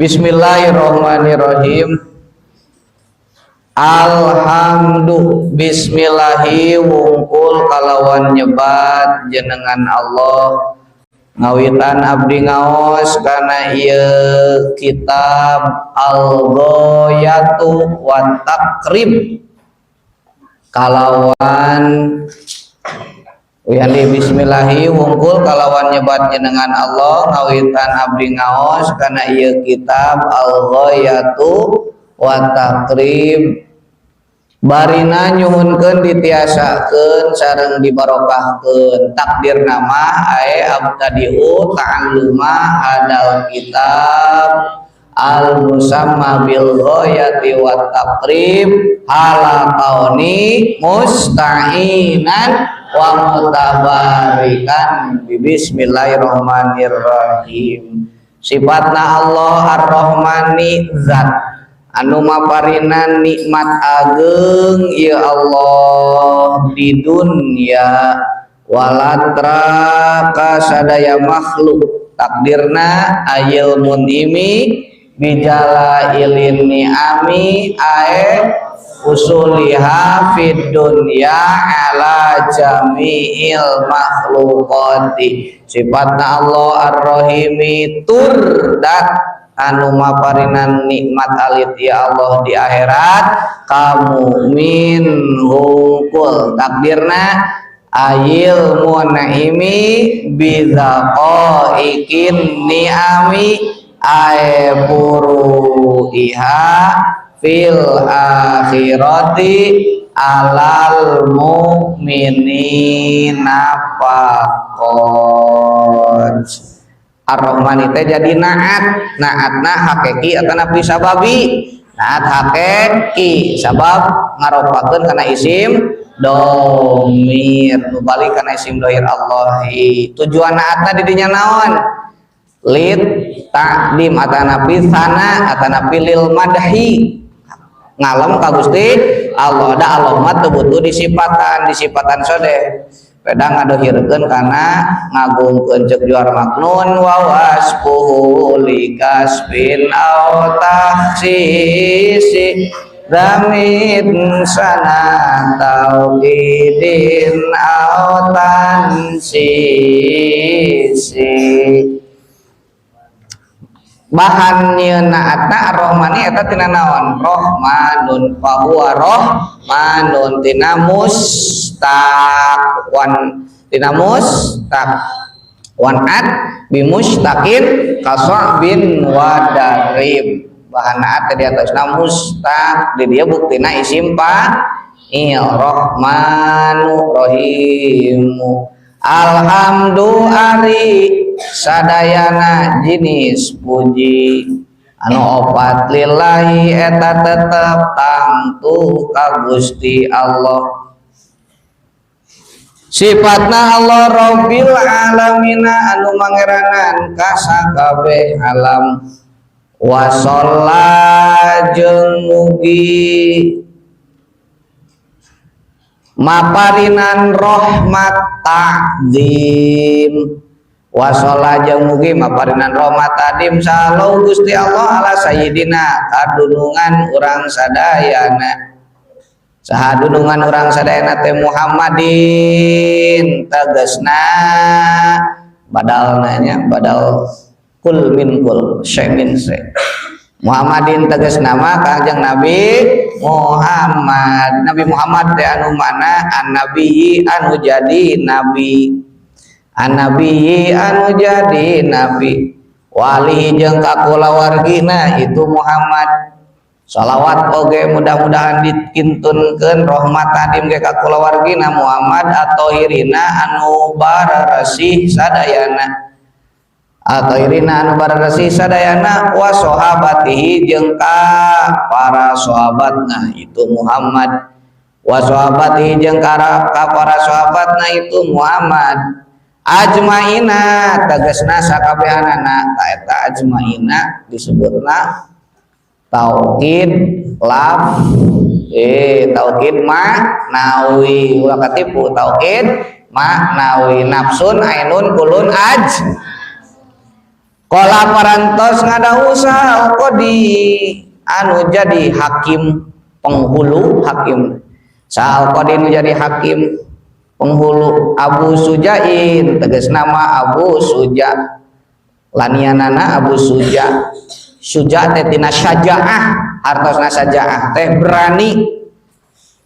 Bismillahirrahmanirrahim. Alhamdulillah, bismillahi wungkul kalawan nyebat jenengan Allah ngawitan abdi ngaos kana ieu kitab Al-Ghayatu wa Taqrib kalawan Wihandi. Bismillahi wungkul kalawan nyebat jenengan Allah ngawitan abdi ngaos kana ieu kitab Al-Ghayatu wa Taqrib, barina nyuhunkeun ditiasakeun sareng dibarokahkeun. Takdir nama ae abtadiu ta'alluma hadal kitab al musamma bil ghayati wat taqrib hala kauni musta'inan wa mutabarikan bi bismillahirrahmanirrahim. Sifatna Allah Ar-Rahmani, zat anu maparinan nikmat ageng ya Allah di dunia walatra ka sadaya makhluk. Takdirna ayil munimi bijala ilin ni'ami ae usuliha fid dunya ala jami'il makhluqati. Sifatna Allah Ar-Rahimi, tur dat anu maparinan nikmat alit ya Allah di akhirat ka mukmin hungkul. Takdirna ayil munaimi bidzaqaikin ni'ami ae puruiha fil akhirati alal mu'minina faqat. Ar-Rahman teh jadi naat, naatna hakiki atanapi sababi? Naat hakiki, sabab ngaropakeun kana isim domir nu balik kana isim dohir Allahi. Tujuan naatna di dinya naon? Lit takdim atanapi sana atanapi lil madhi, ngalem ka Gusti Allah? Da Allah mah teu butuh disipatan, disipatan sodeh peda ngadohirkeun kana ngagungkeun. Ceuk juar maknun wa wasfuhu likasbin aw takhsisi damit sana tauhidin aw tansisi. Bahan naatna Ar-Rahmani eta tina naon? Rohmanun fahuwa rohmanun, tina mustaq wan, tina mustaq wan at bimustaqin kasabin wadarib. Bahan naat di atasna mustaq, di dia buktina isim fa'il rohmanu rohimu. Alhamdulillah, ari sadayana jenis puji anu opat lillahi eta tetep tangtu ka Gusti Allah. Sifatna Allah Rabbil alamina, anu mangeranan ka sakabeh alam. Wa jeung mugi maparinan rahmat takdim, wasola jeung mugi maparinan rahmat takdim salau Gusti Allah ala sayyidina kadunungan urang sadayana. Saha dunungan urang sadayana teh? Muhammadin, tegasna badal nanya, badal kul min kul syai min syai. Muhammadin tegas nama Kangjeng Nabi Muhammad. Nabi Muhammad teh anu mana? An nabi anu jadi nabi, an nabi anu jadi nabi, wali jeung kakulawargina itu Muhammad. Salawat oge mudah-mudahan dikintunkeun rahmat tadim ge ka kulawargina Muhammad at-tahirina anu bararasih sadayana, at-tahirina anu bararasih sadayana, wa sahabatihi jeung ka para sahabatna itu Muhammad, wa sahabatihi jeung ka para sahabatna itu Muhammad, ajmaina tegasna sakabehanana. Ta eta ajmaina disebutna taukid laf, taukid maknawi. Ulah katipu, taukid maknawi, nafsun ainun kulun aj. Qala parantos ngadawuh saha qadi anu jadi hakim penghulu hakim saha qadi nu jadi hakim penghulu Abu Sujain tegas nama Abu Suja lanianana Abu Suja. Suja teh tina syajaah, hartosna syajaah teh berani.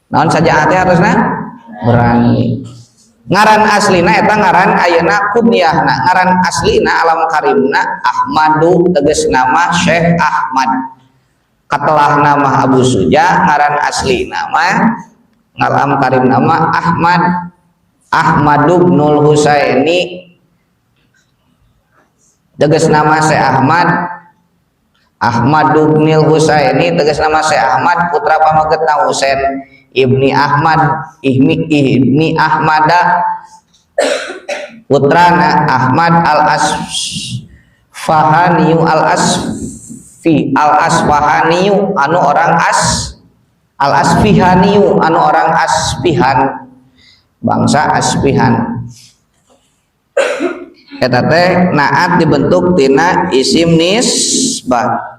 Naon syajaah teh hartosna? Berani. Ngaran aslina eta ngaran ayeuna kunyahna, ngaran aslina alam karimna Ahmadu tegas nama Syekh Ahmad. Katelah nama Abu Suja, ngaran asli nama ngalam karim nama Ahmad, Ahmad ibnul Husaini tegas nama Syekh Ahmad, Ahmad ibnul Husaini tegas nama Syekh Ahmad putra pamagetna Husain Ibni Ahmad, Ibni Ahmada putrana Ahmad al Asfahaniyu al Asfi al Asfahaniyu anu orang As al Asfihaniyu anu orang Asfihan bangsa Asfihan. Eta teh naat dibentuk tina isim nisbah.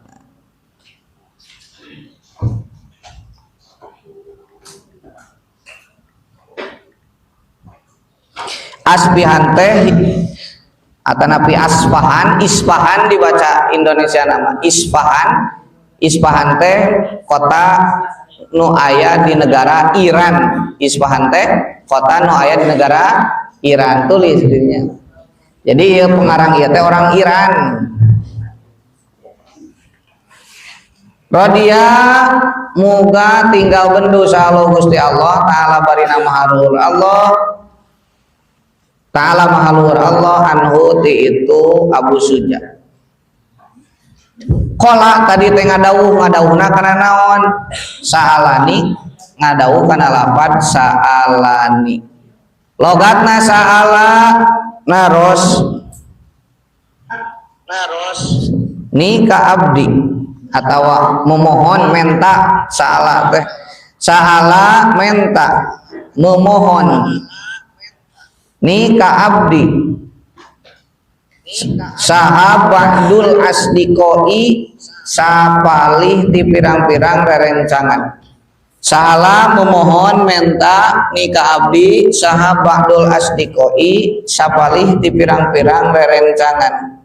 Asbihan teh atanapi Asfahan, Isfahan dibaca Indonesia nama Isfahan. Isfahan teh kota nu aya di negara Iran. Isfahan teh kota nu aya di negara Iran, tulis dirinya. Jadi ieu pengarang ieu teh orang Iran. Rodia muga tinggal bendu saha Gusti Allah taala barina maha luhur Allah taala maha luhur Allah anhu ti itu Abu Suja. Qala tadi teh ngadawuh, ngadawuhna kana naon? Sa'alani, ngadawuh kana lapad sa'alani. Logatna sa'ala naros naros ni ka abdi atawa memohon menta sa'ala teh sa'ala menta memohon ni ka abdi saha ba'dul asdiqoi sapalih di pirang-pirang rerencangan. Sahala memohon menta ni ka abdi saha ba'dul asdiqoi sapalih di pirang-pirang rerencangan.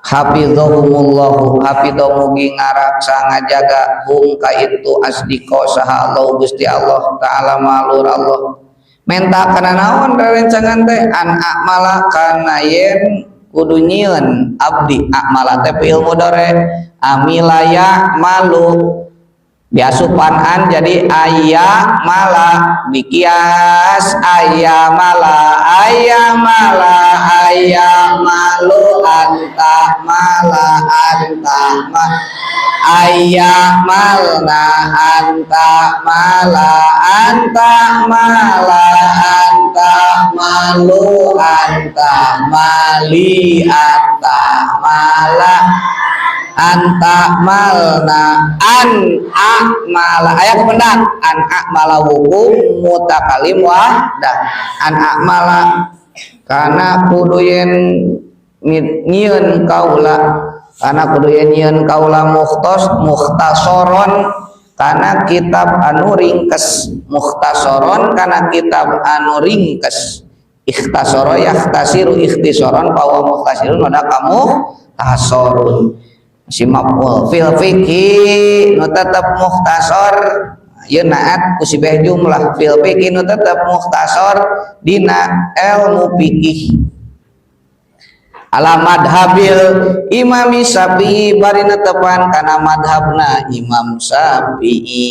Hafizahumullahu hafidho mugi ngaraksa ngajaga hum ka itu asdiqo saha Allah Gusti Allah taala malur Allah. Menta kana naon rerencangan teh an a'mala kana yen kudu nyieun abdi a'mala teh fi'il mudhari amila ya malu diasupan an jadi aya mala dikias aya mala aya mala aya malu anta mala anta ma aya malna anta mala anta mala anta malu anta mali anta mala anta malna an a'mala aya kependak an a'mala wuku mutakalim wahdah an a'mala kana kudu yen nyieun kaula kana kudu yen nyieun kaula mukhtas mukhtasoron kana kitab anu ringkes mukhtasoron kana kitab anu ringkes ikhtasara yahtasiru ikhtisaron fa huwa mukhtasirun wa kamu tasorun si maf'ul fil fikhi nu tetep mukhtasor ieu naat ku sibeh jumlah fil fikhi nu tetep mukhtasor dina ilmu fikih ala madhabil Imam Syafi'i bari netepan kana madhabna Imam Syafi'i.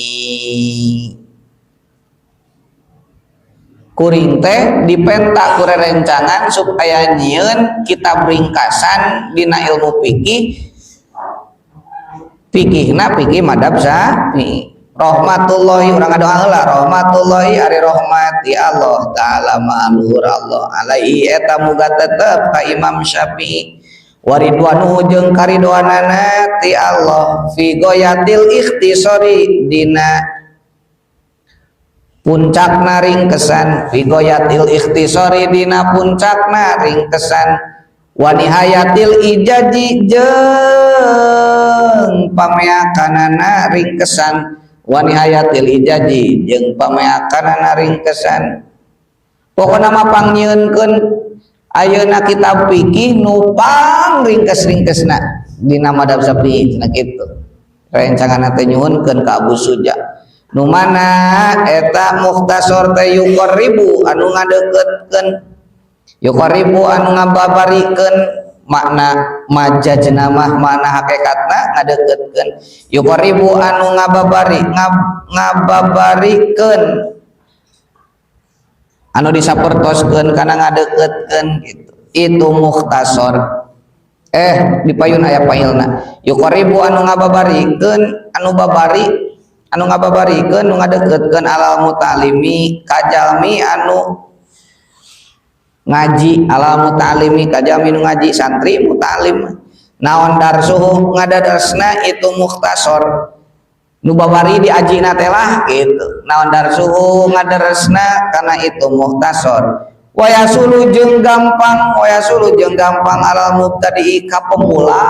Kuring teh dipenta ku rerencangan supaya nyieun kitab ringkasan dina ilmu fikih fikihna fikih madhab Syafi'i. Rahmatullahi urang ngadoa heula rahmatullahi ari rahmati Allah taala maluhur Allah alaihi eta muga tetep ka Imam Syafi'i waridwanuhu jeung karidoanana ti Allah fi goyatil ikhtisari dina Puncakna ringkesan, fi ghoyatil ikhtisori dina puncakna ringkesan, wa nihayatil ijazi jeung pameakanana ringkesan, wa nihayatil ijazi jeung pameakanana ringkesan. Pokona mah pangnyieunkeun ayeuna kitab fikih nu pang ringkes-ringkesna dina Madzhab Syafi'i cenah kitu. Rencangan teh nyuhunkeun ka Abu Suja. Nu mana eta mukhtasor teh yuqarribu anu ngadeukeutkeun, yuqarribu anu ngababarikeun makna majazna mah, makna hakikatna ngadeukeutkeun, yuqarribu anu ngababari ngababarikeun anu disapertoskeun kana ngadeuketkeun gitu itu mukhtasor. Di payun aya failna. Yuqarribu anu ngababarikeun, anu babari anu ngababarikeun nu ngadeukeutkeun, alal muta'alimi kajalmi anu ngaji, alal muta'alimi kajalmi nu ngaji, santri muta'alim. Naon darsuhu ngadadersna itu mukhtasor nu babari diajina teh lah gitu. Naon darsuhu ngadaresna kana itu mukhtasor. Wa yasulu jeung gampang, wa yasulu jeung gampang, alal mubtadi ka pemula,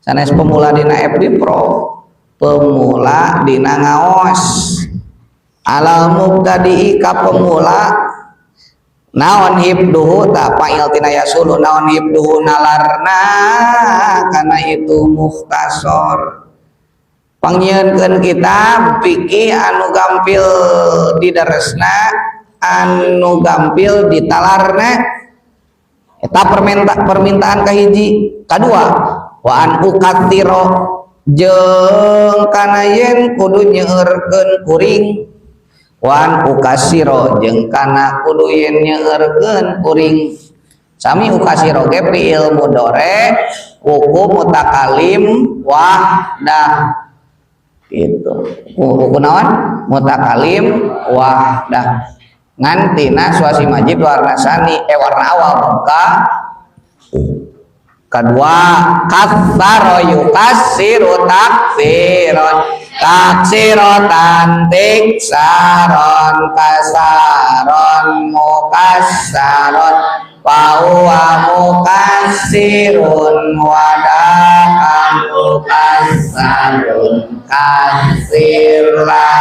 sanes pemula dina FD Pro, pemula dina ngaos, alal mubtadi ka pemula. Naon hifdzuhu ta fa'il tina yasulu. Naon hifdzuhu nalarna kana itu mukhtasor. Pangnyieunkeun kitab fikih anu gampil didaresna, anu gampil ditalarna, eta permintaan kahiji. Kadua, wa an ukatsiro jeung kana yen kudu nyeueurkeun kuring, wa an ukatsiro jeung kana kudu yen nyeueurkeun kuring. Sami ukatsiro ge fi'il mudhari wuku mutakalim wahdah gitu. Wuku naon? Mutakalim wahdah. Ngan tina suasi majid warna sani, warna awal buka. Kedua, katsaro yukatsiru taksiron, taksirotan tiksaron, kasaron mukassaron, fahuwa mukassirun wadaka mukassarun, kasir la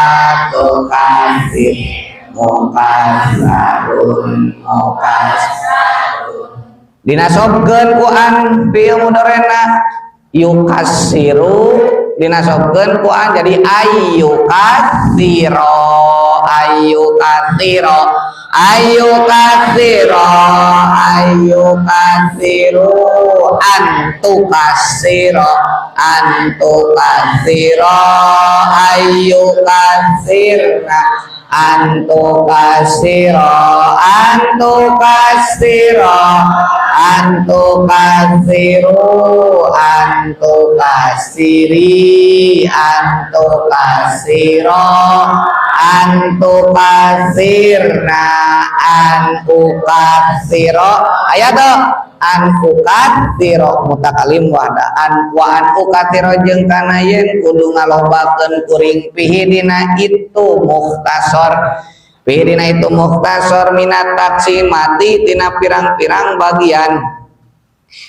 tukassir, mukassarun mukassarun. Dinasobkeun ku an fi'il mudhari'na yukassiru, dinasobkeun ku an jadi ayyukatsiro, ayyukatsiro, ayyukatsiro, ayyukatsiru, antukassiro, antukatsiro, ayyukatsirna, antukassiro, antukassiro, antukatsiru, antukassiri, antukassiro, antukassirna, an ukatsiro. Aya tuh an ukatsiro mutakalim wahda. An wa an ukatsiro jeung kana yen kudu ngalobakeun kuring, fihi dina itu mukhtasor, fihi dina itu mukhtasor, minat taksimati tina pirang-pirang bagian,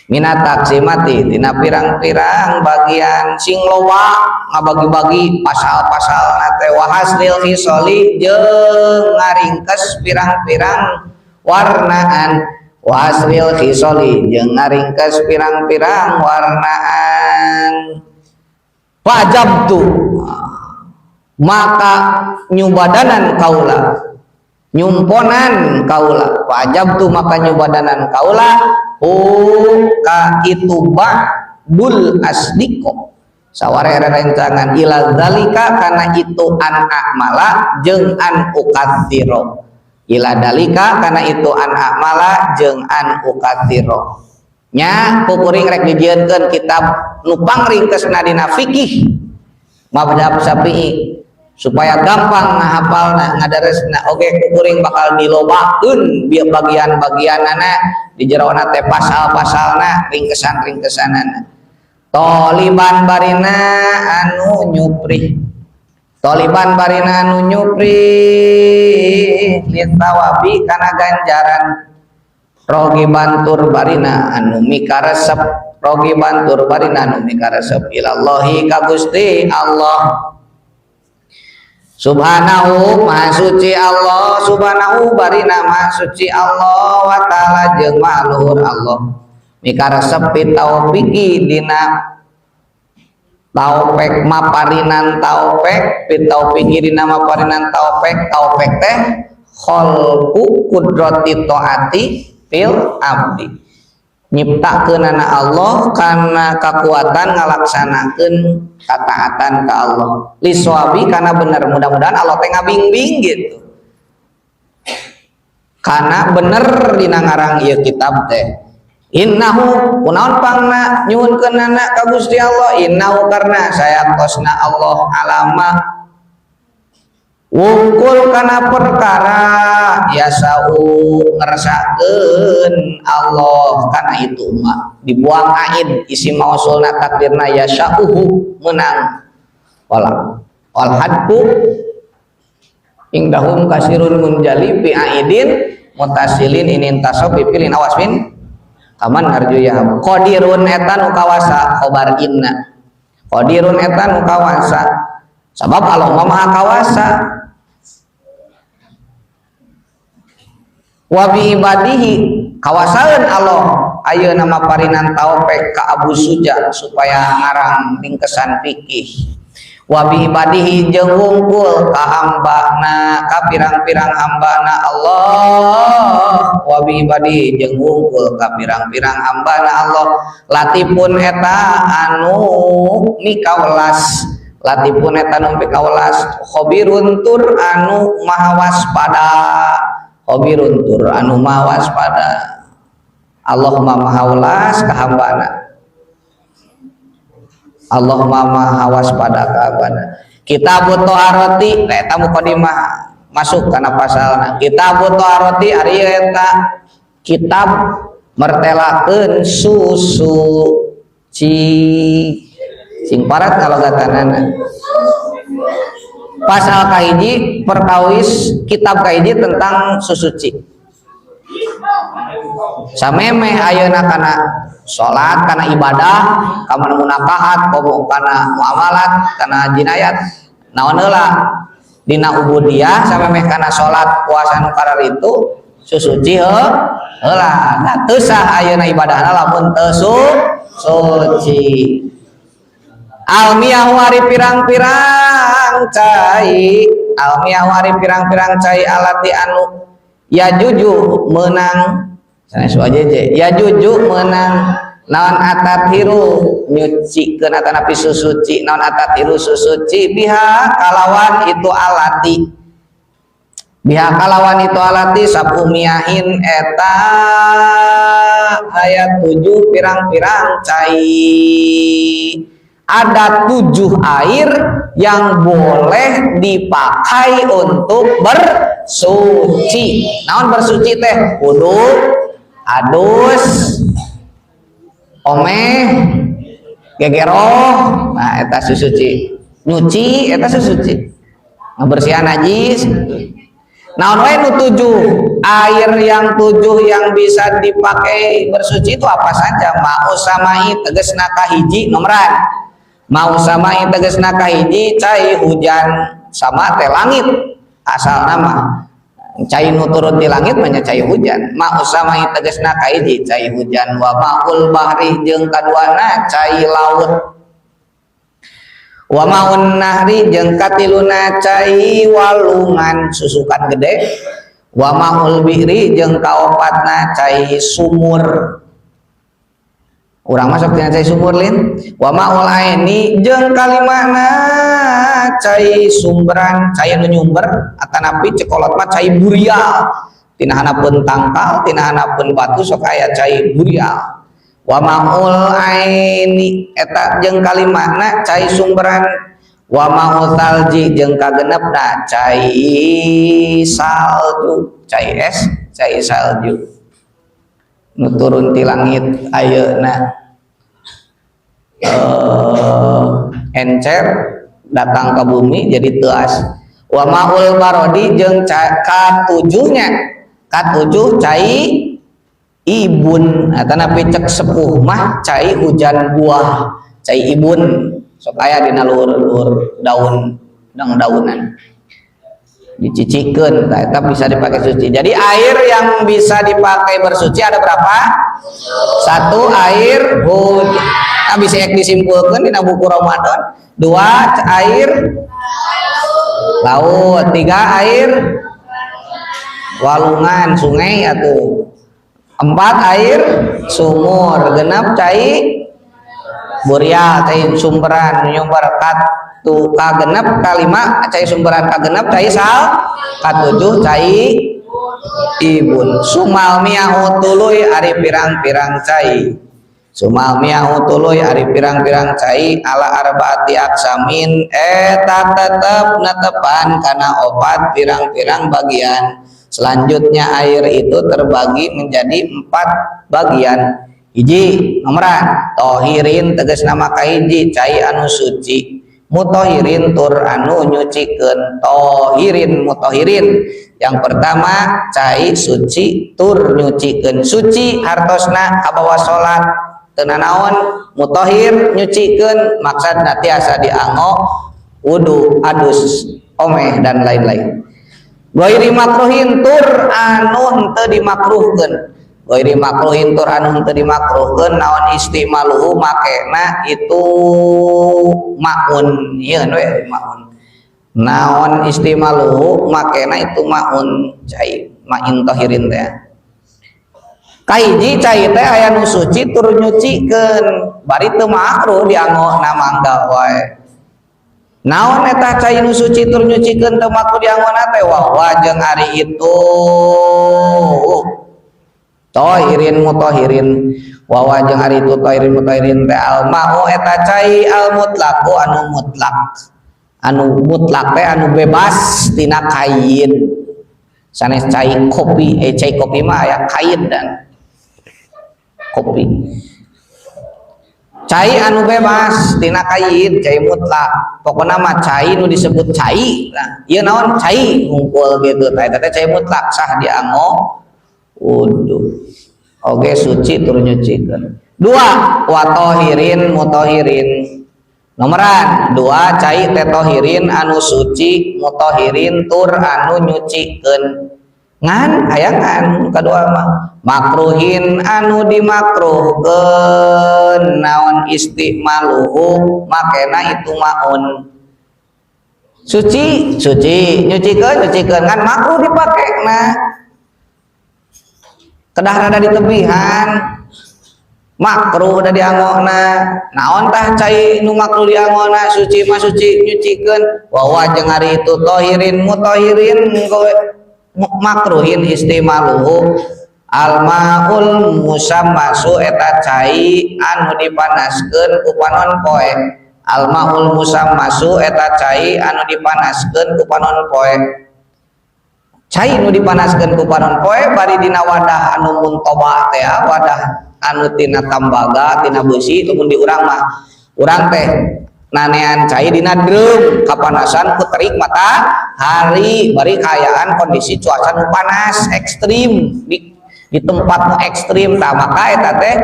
minat taksimati tina pirang-pirang bagian sing loba ngabagi-bagi pasal-pasal teh, wa hasril khisoli jeung ngaringkes pirang-pirang warnaan, wa hasril khisoli jeung ngaringkes pirang-pirang warnaan. Fajabtu maka nyubadanan kaula, nyumponan kaula, fajabtu maka nyubadanan kaula hu ka itu ba'dul asdiqo saware rencangan, ila zalika kana itu, an a'mala jeung an ukatsiro, ila dalika kana itu an a'mala jeung an ukatsiro. Nya kukuring rek dijieunkeun kitab nu pangringkesna dina fikih Madzhab Syafi'i supaya gampang ngahapalna, ngadaresna. Oge kukuring bakal dilobakeun bieu bagian-bagianana di jerona teh, pasal-pasalna, ringkesan-ringkesanana. Toliban barina anu nyuprih, Toliban barina anu nyupri litsawabi kana ganjaran, rogiban tur barina anu mikaresep, rogiban tur barina anu mikaresep ilallahi ka Gusti Allah subhanahu maha suci Allah, subhanahu barina maha suci Allah, wa ta'ala jeung maha luhur Allah, mikaresep bitaufiki dina taufik, maparinan taufik, bitaufiki dina maparinan taufik. Taufik teh khalqu qudrati taati fil abdi, nyiptakeunana Allah kana kekuatan ngalaksanakeun kataatan ka Allah, liswabi kana bener. Mudah-mudahan Allah teh ngabingbing gitu karena bener dina ngarang ieu kitab teh. Innahu kunaon pangna nyuhunkeunana ka Gusti Allah, innahu karena sayaktosna Allah alama wungkul kana perkara yasau ngersakeun Allah kana itu mah dibuang aid isi mausulna takdirna yasauhu menang wala wal hadku indahum kasirun munjali bi aidin mutasilin inin tasab bi pilin awasmin kaman arju ya. Qadirun eta nu kawasa, khobar inna. Qadirun eta nu kawasa, sabab Allah mah maha kawasa. Wa bi ibadihi kawasaeun Allah ayeuna maparinan taufik ka Abu Suja supaya ngarang ringkesan fikih. Wa bi ibadihi jeung wungkul ka hambana, ka pirang-pirang hambana Allah. Wa bi ibadihi jeung wungkul ka pirang-pirang hambana Allah latifun eta anu mikawelas, latifun eta anu mikawelas, khabirun tur anu maha waspada, khabirun tur anu maha waspada. Allah maha welas ka hambana, Allah maha waspada ka hambana. Kitabut Taharati, nah eta mukadimah masuk kana pasalna. Kitabut Taharati ari eta kitab mertelakeun susu ci sing parat ngalogatanana. Pasal kahiji perkawis kitab kahiji tentang susuci. Samemeh ayeuna kana salat, kana ibadah, kana munakahat, komo kana muamalat, kana jinayat, naon heula dina ubudiyah samemeh kana salat, puasa nu kararitu susuci heula. Nah, teu sah ayeuna ibadahna lamun teu suci. Almiyahu ari pirang-pirang cai, almiyahu ari pirang-pirang cai alati anu ya juju menang sanes wajeje ya juju menang naon atathiru nyucikeun atanapi susuci, naon atathiru susuci biha kalawan itu alati, biha kalawan itu alati sabu miyahin eta ayat 7 pirang-pirang cai. Ada 7 air yang boleh dipakai untuk bersuci. Naon bersuci teh? Wudu, adus, omeh, gegeroh. Nah, eta susuci. Nyuci eta susuci. Ngabersihan najis. Naon wae nu 7? Air yang 7 yang bisa dipakai bersuci itu apa saja? Mau samai tegesna kahiji nomoran. Mau samai tegesna kahiji cai hujan, sama teh langit asal nama cai nu turun di langit mah cai hujan. Mau samai tegesna kahiji cai hujan, wa maul bahri jeung kaduana cai laut, wa maun nahri jeung katiluna cai walungan susukan gede, wa maul bi'ri jeung kaopatna cai sumur. Urang masuk tina cai sumur lin. Wa maul aini jeung kalimana cai sumberan, cai nu nyumber atanapi cekolot mah cai burial, tina handapeun tangkal, tina handapeun batu sok aya cai burial. Wa maul aini eta jeung kalimana cai sumberan, wa maul salji jeung kagenepna cai salju, cai es, cai salju nu turun ti langit ayeuna encer. Datang ke bumi jadi teuas. Wa maul barodi, jeung katujuhnya, katujuh cai ibun atanapi cek sepuh mah cai hujan buah, cai ibun. Sok aya dina luhur-luhur daun dang daunan, dicicikeun. Nah, eta bisa dipakai suci. Jadi air yang bisa dipakai bersuci ada berapa? Satu, air hujan. Nah, bisa disimpulkan dina buku Ramadan. Dua, air laut. Tiga, air walungan, sungai atau. Empat, air sumur. 6, cai burial, cai sumberan, nyumber. Katu kagenep, kalima cai sumberan, kagenep cai sal, katujuh cai ibun. Sumal miyahu, tuluy ari pirang-pirang cai. Sumal miyahu, tuluy ari pirang-pirang cai, ala arbaati aqsamin, eta tetep netepan kana opat pirang-pirang bagian. Selanjutnya air itu terbagi menjadi empat bagian. Hiji, nomoran, tohirin tegas nama kahiji cai anu suci, mutohirin tur anu nyucikeun. Tohirin, mutohirin. Yang pertama cai suci tur nyucikeun. Suci hartosna kabawa salat teu nanaon. Mutohir nyucikeun, maksudna tiasa dianggo wudu, adus, omeh, dan lain-lain. Ghairi makruhin tur anu henteu dimakruhkeun. Ghairi makruhin tur anu henteu dimakruhkeun naon istimaluhu makena itu maun. Ieu we maun. Naon istimaluhu makena itu maun, cai ma'in tohirin teh. Kahiji, cai teh aya nu suci tur nyucikeun, bari teu makruh dianggo, mangga wae. Naon eta cai nu suci tur nyucikeun teu makruh dianggona teh? Wa jeung ari itu tohirin mutohirin. Wa jeung ari itu tohirin mutohirin teh al ma'u eta cai al mutlaqu anu mutlak. Anu mutlak teh anu bebas tina qaid, sanes cai kopi. Eh, cai kopi mah aya qaid dan kopi. Cai anu bebas tina qaid, cai mutlak. Pokoknya mah cai nu disebut cai. Nah, ieu naon? Cai ngumpul gitu. Tah, eta teh cai mutlak, sah dianggo wudu oge, suci tur nyucikeun. Dua, wa tohirin mutohirin. Nomoran dua, cai teh tohirin anu suci, mutohirin tur anu nyucikeun. Ngan aya ngan kedua mah, makruhin anu dimakruhkeun naon istimaluhu makena itu maun. Suci suci, nyucikeun nyucikeun, ngan makruh dipake. Nah, kedah rada ditebihan, makruh udah dianggona. Naon tah cai nu makruh dianggona, suci mah suci, nyucikeun? Wa jeung ari itu tohirin mutohirin kowe makruhin istimaluhu almaul musammasu eta cai anu dipanaskeun ku panon poe. Almaul musammasu eta cai anu dipanaskeun ku panon poe. Cai nu dipanaskeun ku panon poe bari dina wadah anu muntoba teh, wadah anu tina tambaga, tina besi. Lamun di urang mah, urang teh nanean cai dina drum, kapanasan ku terik matahari, bari kaayaan kondisi cuaca nu panas ekstrim di tempat nu ekstrim. Tah, maka eta teh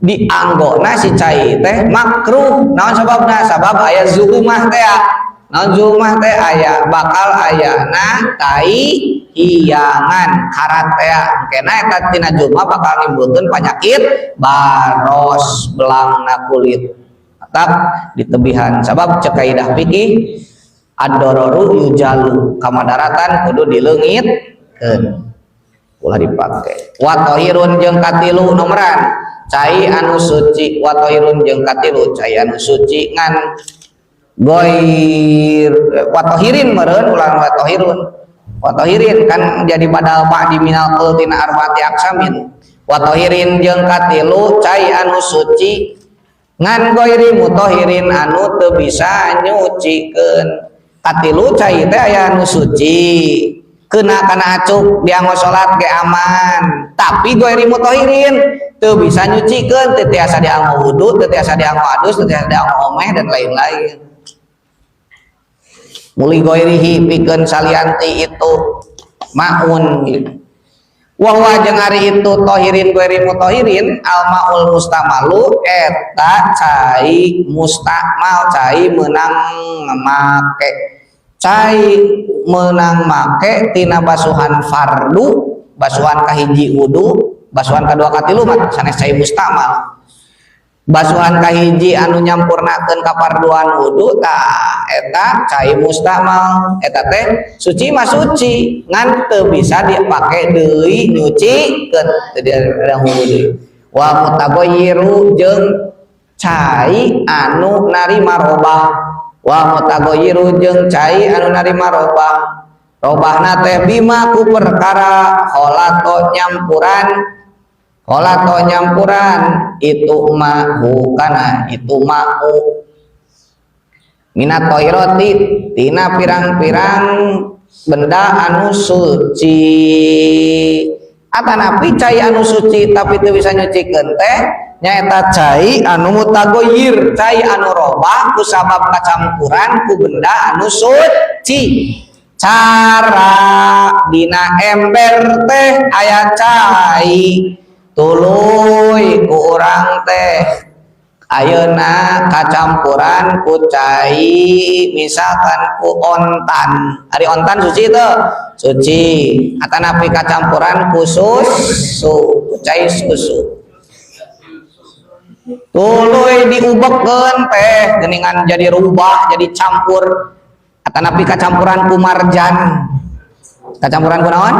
dianggona si cai teh makruh. Naon sababna? Sabab aya zuhumah teh. Naon zuhumah teh? Aya bakal ayana tai hiangan karat teh. Kena eta tina zuhumah bakal nimbulkeun penyakit baros, belangna kulit. Tetap ditebihan, sabab cek kaidah fikih ad-dororu yuzalu, kamadaratan kudu dileungitkeun, ulah dipake. Wa tahirun jeung katilu, nomoran cai anu suci. Wa tahirun jeung katilu cai anu suci ngan goir. Wa tahirin meureun, ulah wa tahirun. Wa tahirin kan jadi badal ba'di minal qaul tina arbaati aqsamin. Wa tahirin jeung katilu cai anu suci ngan goiri mutohirin anu teu bisa nyucikeun. Katilu cai teh aya anu suci, kena kana acuk, dianggo salat ge aman, tapi goiri mutohirin teu bisa nyucikeun, teu tiasa dianggo wudu, teu tiasa dianggo adus, teu tiasa dianggo omeh, dan lain-lain. Muli goirihi pikeun salianti itu maun gitu. Wa huwa jeung ari itu tohirin goiri mutohirin al maul mustamalu eta cai mustakmal cai meunang make cai meunang make tina basuhan fardu basuhan kahiji wudu basuhan kadua katilu mah sanes cai mustakmal basuhan kahiji anu nyampurnakeun kaparduan wudu tah eta cai mustakmal eta teh suci mah suci ngan teu bisa dipake deui nyucikeun teu ada wudu deui wa mutagayyiru jeung cai anu narima robah wa mutagayyiru jeung cai anu narima robah robahna teh bima ku perkara kholato nyampuran kholato nyampuran itu ma'hu kana itu ma'u minat toiroti tina pirang-pirang benda anu suci atanapi cai anu suci tapi teu bisa nyucikeun teh nyaeta cai anu mutagoyir cai anu robah ku sabab kacampuran ku benda anu suci cara dina ember teh aya cai tuluy ku urang teh ayeuna kacampuran ku cai misalkan ku ontan ari ontan suci teu suci atanapi kacampuran ku susu ku cai susu tuluy diubekeun teh geuningan jadi rubah jadi campur atanapi kacampuran ku marjan kacampuran ku naon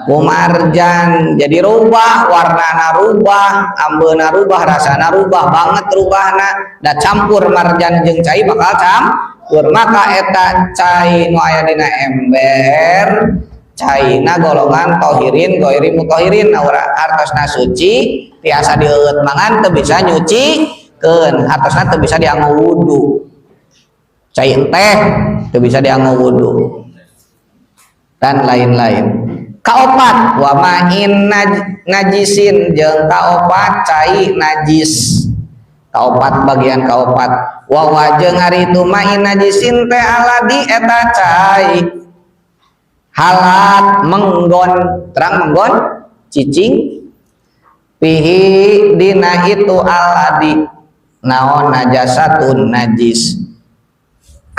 ku marjan jadi rubah warnana rubah ambeuna rubah rasana rubah banget rubahna da campur marjan jeung cai bakal campur maka eta cai nu aya dina ember caina golongan tohirin goiri mutohirin ora hartosna suci tiasa dieueut mangan teu bisa nyucikeun hartosna teu bisa dianggo wudu cai enteh teu bisa dianggo wudu dan lain-lain. Kaopat wa ma'in najisin jeung kaopat cai najis kaopat bagian kaopat wa wa jeung ari itu ma'in najisin teh aladi eta cai halat menggon terang menggon cicing pihi dina itu aladi naon najasatun najis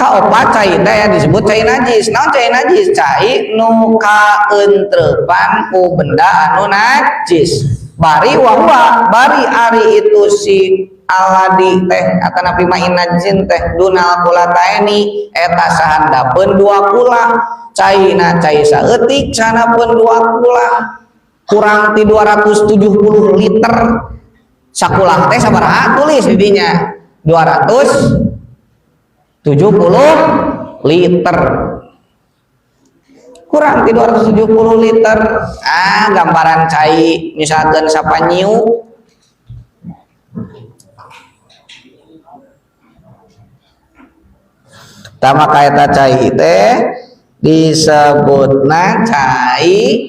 kaopat cai teh ya disebut cai najis naon cai najis cai nu kaentrepan ku benda anu najis bari wa bari ari itu si aladi teh atanapi main najisin teh dunal kulataini eta sahandapeun dua kula caina cai saeutik sanapeun dua kula kurang ti 270 liter sakulah teh sabaraha tulis di dinya 270 liter kurang ti 270 liter gambaran cai misalkan sapanyiu tama kaeta cai teh disebutna cai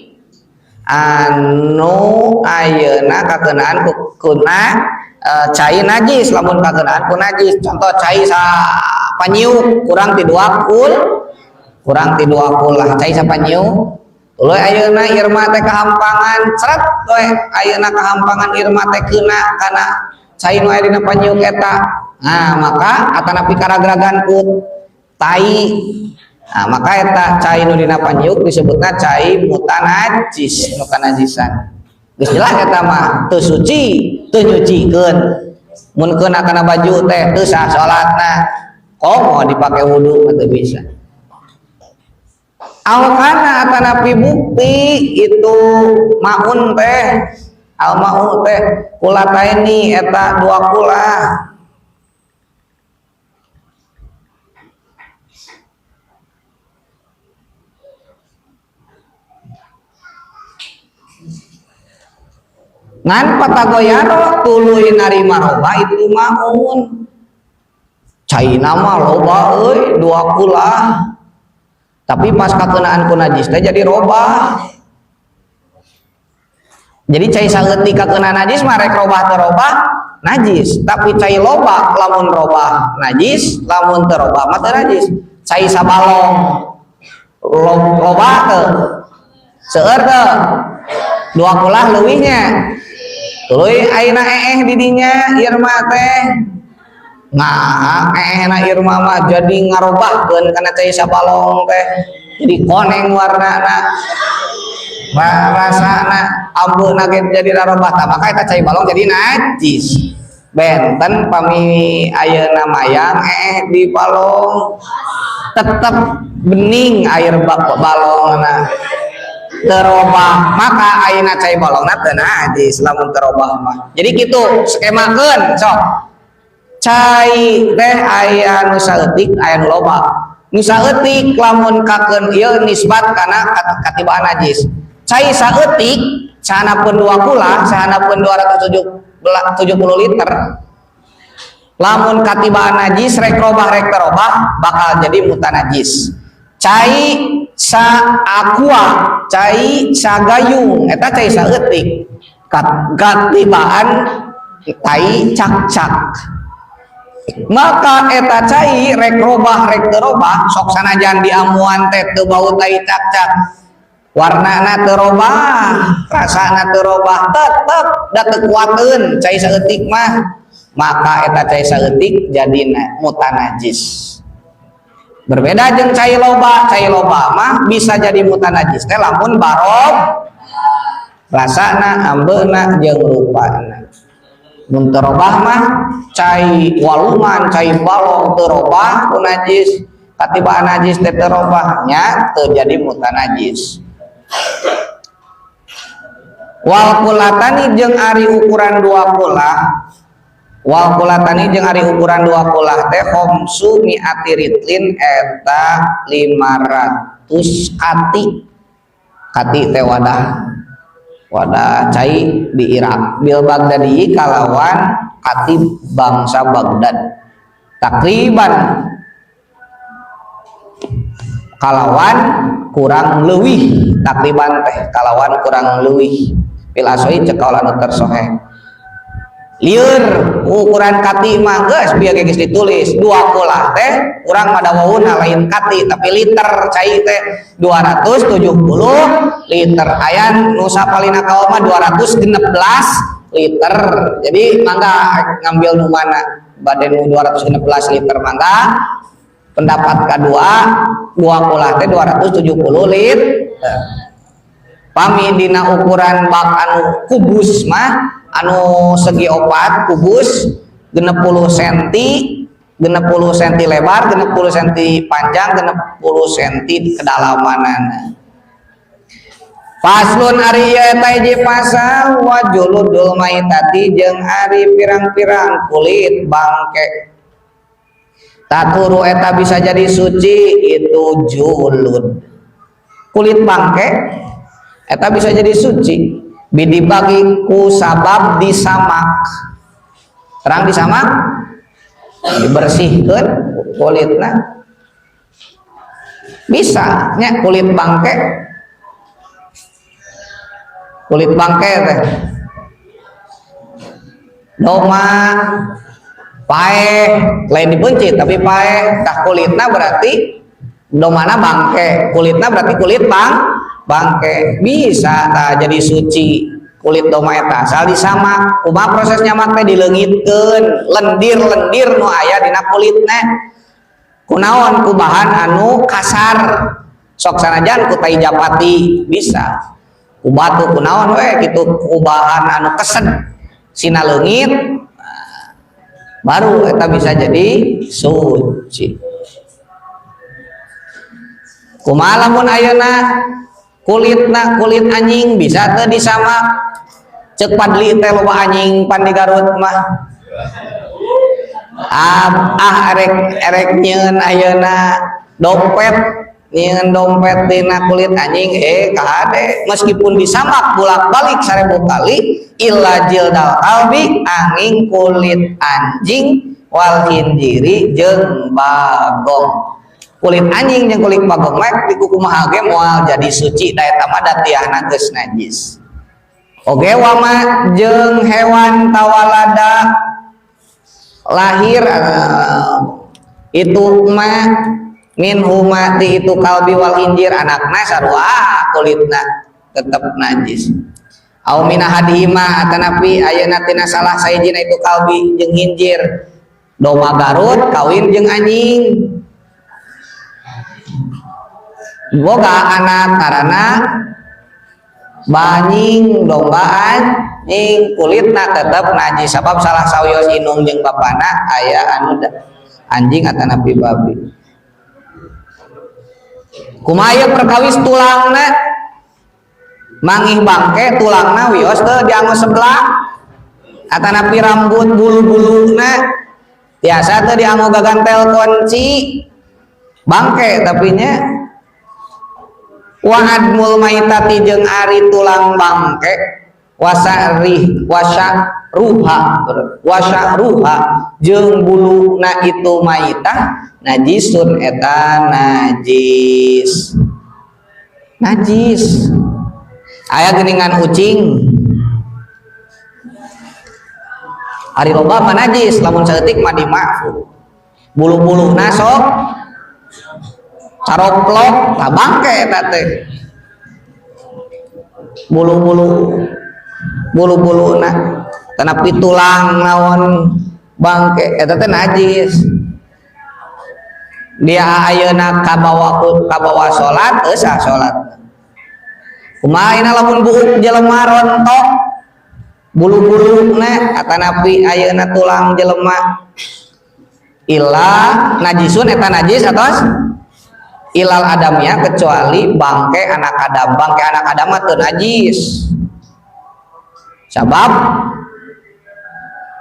anu ayeuna kakeunaan kuna cai najis lamun kakeunaan ku najis contoh cai sapanyiu kurang ti dua kul kurang ti dua kul lah cai sapanyiu tuluy ayeuna Irma teh kahampangan seret we ayeuna kahampangan Irma teh keuna kana cai nu aya dina panyiuk eta nah maka atanapi karagragan ku tai nah maka eta cai nu dina panyiuk disebutna cai mutanajis nu kanajisan geus jelas eta mah teu suci teu nyucikeun mun keuna kana baju teh teu sah salatna komo dipake wudu mah teu bisa alkana atanapi bukti itu maun teh almau teh kulataini eta dua kula ngan patagoyaro tuluy narima roba itu maun caina mah loba euy dua kula tapi pas kakeunaan ku najis teh jadi robah jadi cai saeutik kakeunaan najis mah rek robah teu robah najis tapi cai loba lamun robah najis lamun teu robah mah teu najis. Cai sabalong loba teu? Seueur teu? 2 kulah leuwihnya. Tuluy ayeuna eeh di dinya Irma teh. Nah, eehna Irma mah jadi ngarobahkeun kana cai sabalong teh. Jadi koneng warnana. Rasana, ambeuna ge jadi rarobah tah, maka eta cai balong jadi najis. Benten pami ayeuna mayang eeh di balong, tetep bening air balongna, terobah, maka ayeuna cai balongna teu najis lamun terobah mah. Jadi kitu skemakeun sok. Cai teh aya nu saeutik, aya nu loba. Nu saeutik lamun kakeun ieu nisbat kana katibaan najis. Cai saeutik sahanapeun 2 kulah, sahanapeun 270 liter, lamun katibaan najis, rek robah rek terobah, bakal jadi mutanajis. Cai sa aqua, cai sagayung, eta cai saeutik katibaan tai cakcak, maka eta cai rek robah rek terobah, sok sanajan diamuan teh teu bau tai cakcak, warnana teu robah, rasana teu robah, tetep da teu kuateun cai saeutik mah, maka eta cai saeutik jadi mutanajis. Berbeda jeung cai loba. Cai loba mah bisa jadi mutanajis teh lamun barob rasana, ambeuna, jeung rupana. Mun teu robah mah, cai walungan, cai balong teu robah ku najis, katibaan najis teh teu robah nya, teu jadi mutanajis. Wal kulatani jeung ari ukuran 2 kulah, wal kulatani jeung ari ukuran 2 kulah teh khamsu mi'ati ritlin, eta 500 kati. Kati teh wadah, wadah cai di Irak. Bil Baghdadi, kalawan kati bangsa Baghdad. Takriban, kalawan kurang leuwih. Takriban teh kalawan kurang leuwih. Fil ashohi, cek kaula nu tersoheh. Lieur ukuran kati mah geus bieu geus ditulis 2 kulah teh urang mah dawuhna lain kati tapi liter. Cai teh 270 liter, aya nu sapalina kaul mah 216 liter. Jadi mangga ngambil nu mana, bade nu 216 liter mangga. Pendapat kedua, 2 kulah teh 270 liter. Pami dina ukuran bak anu kubus mah, anu segi opat kubus, 60 senti, 60 senti lebar, 60 senti panjang, 60 senti kedalamanana. Faslun, ari ieu eta hiji pasal. Wa juludul maitati, jeung ari pirang-pirang kulit bangke. Tathuru, eta bisa jadi suci itu julud. Kulit bangke eta bisa jadi suci bidibaghi, ku sabab disamak. Terang disamak, dibersihkan kulitna, bisa nya kulit bangke. Kulit bangke teh doma paeh, lain dipencit tapi paeh tah kulitna. Berarti domana bangke, kulitna berarti kulit bangke, bisa tah jadi suci kulit doma eta asal disamak. Kumaha proses nyamak teh? Dileungitkeun lendir-lendir nu aya dina kulitna. Kunaon? Ku bahan anu kasar, sok sanajan ku tai japati bisa, ku batu, ku naon we kitu, ku bahan anu kesed sina leungit, baru eta bisa jadi suci. Kumaha lamun ayeuna kulitna kulit anjing, bisa teu disamak? Cek Padli teh loba anjing pan di Garut mah. Ah, ah, erek erek nyieun ayeuna dompet, nyieun dompet tina kulit anjing, eh kahade meskipun disamak bolak-balik 1000 kali. Illa jildal kalbi, anging kulit anjing, wal khinziri, jeung bagong. Kulit anjing jeung kulit bagong mah dikukumaha ge moal jadi suci, da eta mah datiahna geus najis. Oge wama, jeung hewan, tawalada, lahir itu mah. Min huma ti itu kalbi wal khinzir anakna sarua kulitna tetep najis. Au min ahadihima atanapi ayeuna tina salah sahijina itu kalbi jeung khinzir. Domba Garut kawin jeung anjing. Boga anak karena banying domba anjing kulitna tetep najis sabab salah sawios indung jeung bapana aya anu anjing atanapi babi. Kumaha ieu perkawis tulangna mangih bangke tulangna wios teu dianggo sebelah atanapi rambut bulu-buluna tiasa teu dianggo gagantel kunci bangke tapi nya. Wa admul maitati jeung ari tulang bangke wasarih wasyaruha wasyaruha jeung buluna itu maitah najisun eta najis. Najis aya geuningan ucing ari loba mah najis lamun saeutik mah dimaafu bulu-buluna sok caroplok tah bangke eta teh bulu-bulu bulu-buluna tanapi tulang naon bangke eta teh najis. Dia ayeuna kabawa kabawa salat teu sah salat. Kumaha ayeuna lamun buuk jelema rontok bulu-buluna atanapi ayeuna tulang jelema illa najisun eta najis atos ilal adamnya kecuali bangke anak Adam. Bangke anak Adam mah teu najis sabab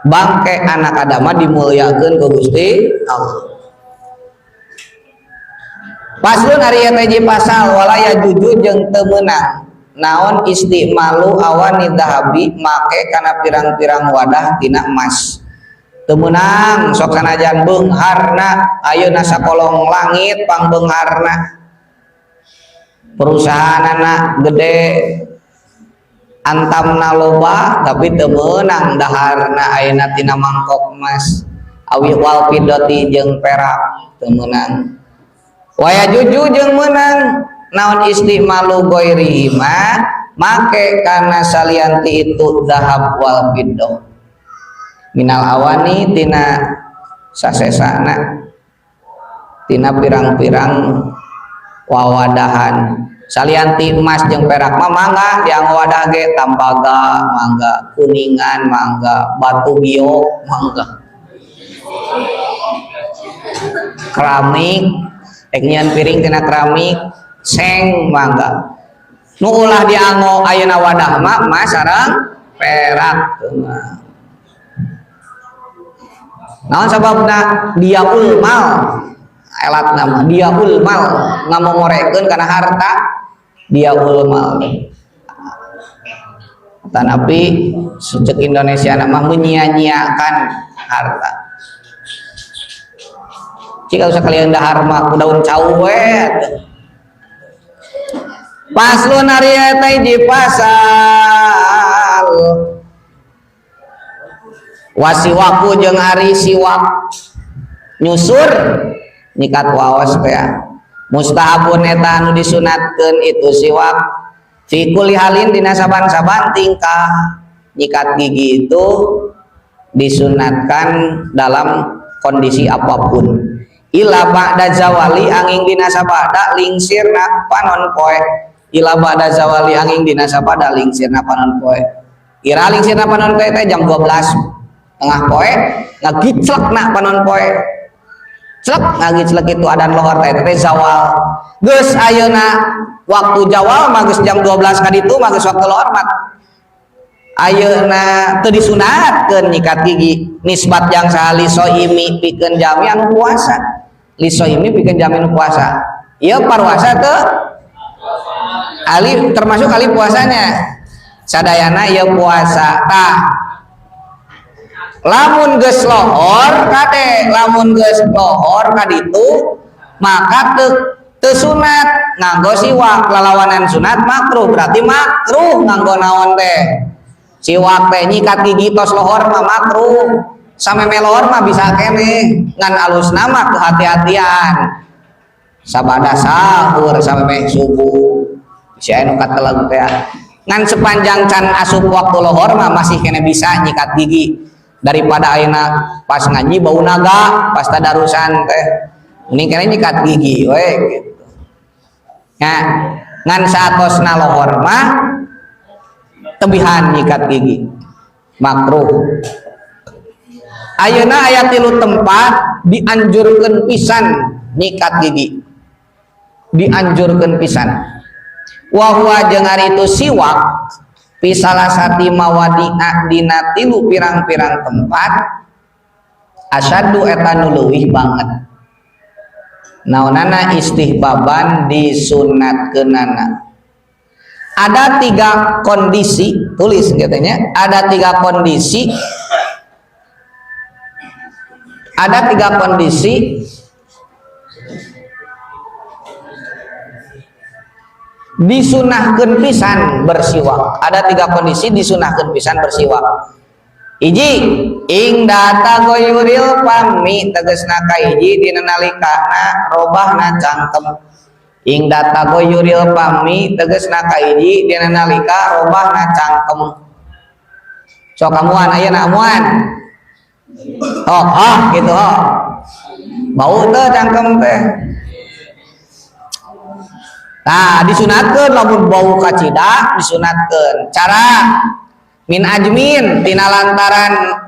bangke anak Adam mah dimuliakeun ku Gusti Allah. Paslon ari eta hiji pasal walaya juju jeung teu meunang naon istimalu awani dahabi make kana pirang-pirang wadah tina emas. Teu meunang sok sanajan beungharna ayeuna sakolong langit pangbeungharna perusahaanana gede antamna loba tapi teu meunang daharna ayeuna tina mangkok emas awi wal fidati jeung perak teu meunang. Waya juju jeung meunang naon istimalu ghairihima make kana salianti itu zahab wal fiddah minal awani tina sasesana tina pirang-pirang wawadahan salianti emas jeung perak mah mangga dianggo wadah ge tambaga mangga kuningan mangga batu giok mangga keramik rek nyieun piring tina keramik seng mangga nu ulah dianggo ayeuna wadah mah emas sareng perak. Naon sababna diaul mal elat nama diaul mal ngamomorekeun kana harta diaul mal. Tanapi cek Indonesia nama menyia-nyiakan harta. Jika usah kalian dahar mah ku daun cau we. Paslon ari eta hiji pasal wasiwaku jeung ari siwak nyusur nyikat waos teh mustahabun eta anu disunatkeun itu siwak fi kulli halin dina saban-saban tingkah. Nyikat gigi itu disunatkan dalam kondisi apapun ila ba'da zawali angin dina sabada lingsirna panon poe ila ba'da zawali angin dina sabada lingsirna panon poe ira lingsirna panon poe teh jam 12 tengah poe ngagiclekna panon poe clek ngagiclek itu adan lohor teh teh zawal geus ayeuna waktu zawal mah geus jam 12 ka ditu mah geus waktu lohor mah ayeuna teu disunatkeun nyikat gigi nisbat jang sahali soimi pikeun jami anu puasa lisoimi pikeun jami anu puasa ieu parwasa teu ali termasuk kali puasanya sadayana ieu puasa tah lamun geus lohor kade lamun geus lohor kaditu maka teu sunat nganggo siwak lalawanan sunat makruh berarti makruh nganggo naon teh siwak teh nyikat gigi tos lohor mah makruh sameme lohor mah bisa keneh ngan alusna mah kehati-hatian Sabada sahur sampai subuh. Si anu kateleg teh. Ngan sepanjang can asup waktu lohor mah masih kena bisa nyikat gigi. Daripada ayeuna pas ngaji bau naga, pas tadarusan teh. Mending kena nyikat gigi we gitu. Nah, ngan saatosna lohor mah tebihan nyikat gigi. Makruh. Ayeuna aya 3 tempat dianjurkeun pisan nyikat gigi. Dianjurkeun pisan. Wa huwa jeung ari itu siwak fi salasati mawadi'a dina 3 pirang-pirang tempat asyaddu eta nu leuwih banget. Naonana istihbaban disunatkeunana. Ada 3 kondisi, tulis katanya, ada 3 kondisi. Ada 3 kondisi disunahkeun pisan bersiwak. Ada 3 kondisi disunahkeun pisan bersiwak. Hiji, ing data goyuril pami tegesna kahiji dina nalikana robahna cangkem. Ing data goyuril pami tegesna kahiji dina nalika robahna cangkem. Sok amuan ayeuna amuan. Oh, ah gitu oh. Bau teu cangkem teh. Nah, disunatkeun lamun bau kacida disunatkeun. Cara min ajmin tina lantaran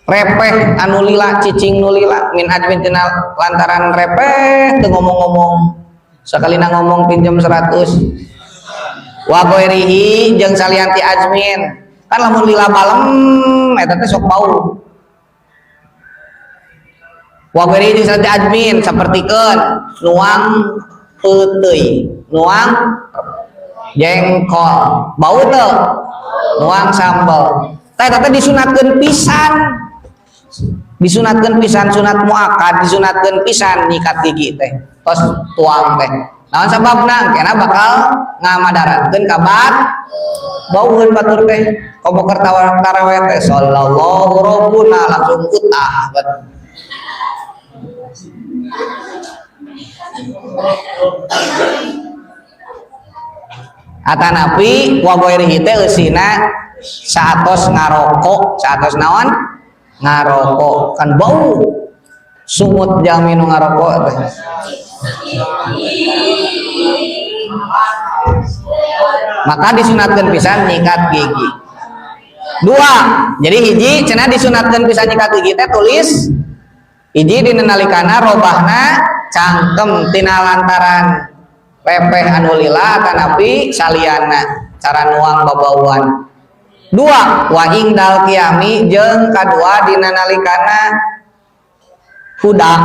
repeh anu lila cicing nu lila, min ajmin tina lantaran repeh teu ngomong-ngomong. Sakalina ngomong pinjam 100. Wa ghairihi jeung salian ti ajmin. Kan lamun lila balem eta teh sok bau. Wa ghairihi jeung salian ti ajmin sapertikeun nuang peuteuy, nuang jengkol, bau teu? Nuang sambal. Teh eta teh disunatkeun pisan. Disunatkeun pisan sunat muakkad, disunatkeun pisan nyikat gigi teh. Tos tuang teh. Naon sababna? Kena bakal ngamadaratkeun ka baueun batur teh. Komo keur taraweh teh sallallahu rabbuna langsung utah. Atanapi wa ghairihi teh eusina saatos ngarokok, saatos naon? Ngarokok kan bau sungut jalmi nu ngarokok teh. Maka disunatkeun pisan nyikat gigi. 2, jadi hiji cenah disunatkeun pisan nyikat gigi teh tulis hiji dina nalikana robahna cangkem tina lantaran repeh anu lila atanapi saliana cara nuang babauan. 2, wa ingdal qiyami jeung kadua dina nalikana hudang.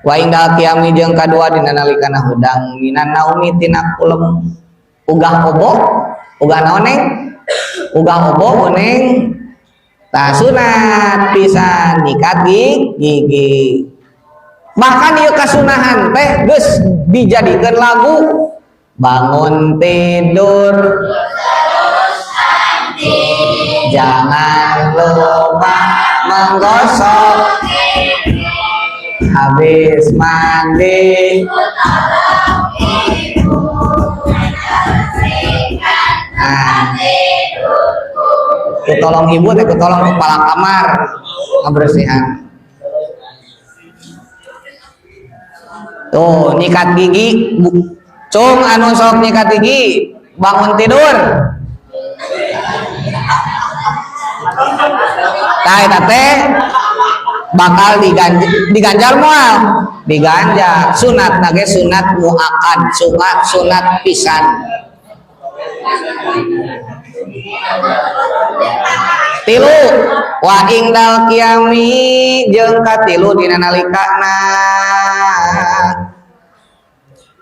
Wa ingdal qiyami jeung kadua dina nalikana hudang minan naumi tina kulem ugah obo, ugah naon neng? Ugah obo neng. Tah sunat pisan nyikat gigi. Bahkan ieu kasunahan teh geus dijadikeun lagu bangun tidur jangan lupa menggosok habis mandi. Nah, ku tolong ibu teh, ku tolong kepala kamar ngebersihan. Tuh nyikat gigi, cung anu sok nyikat gigi bangun tidur. Tah eta teh bakal diganjar moal, diganjar sunat nage sunat muakkad, sunat pisan. Tilu wa ingdal qiyami jeung katilu dina nalikana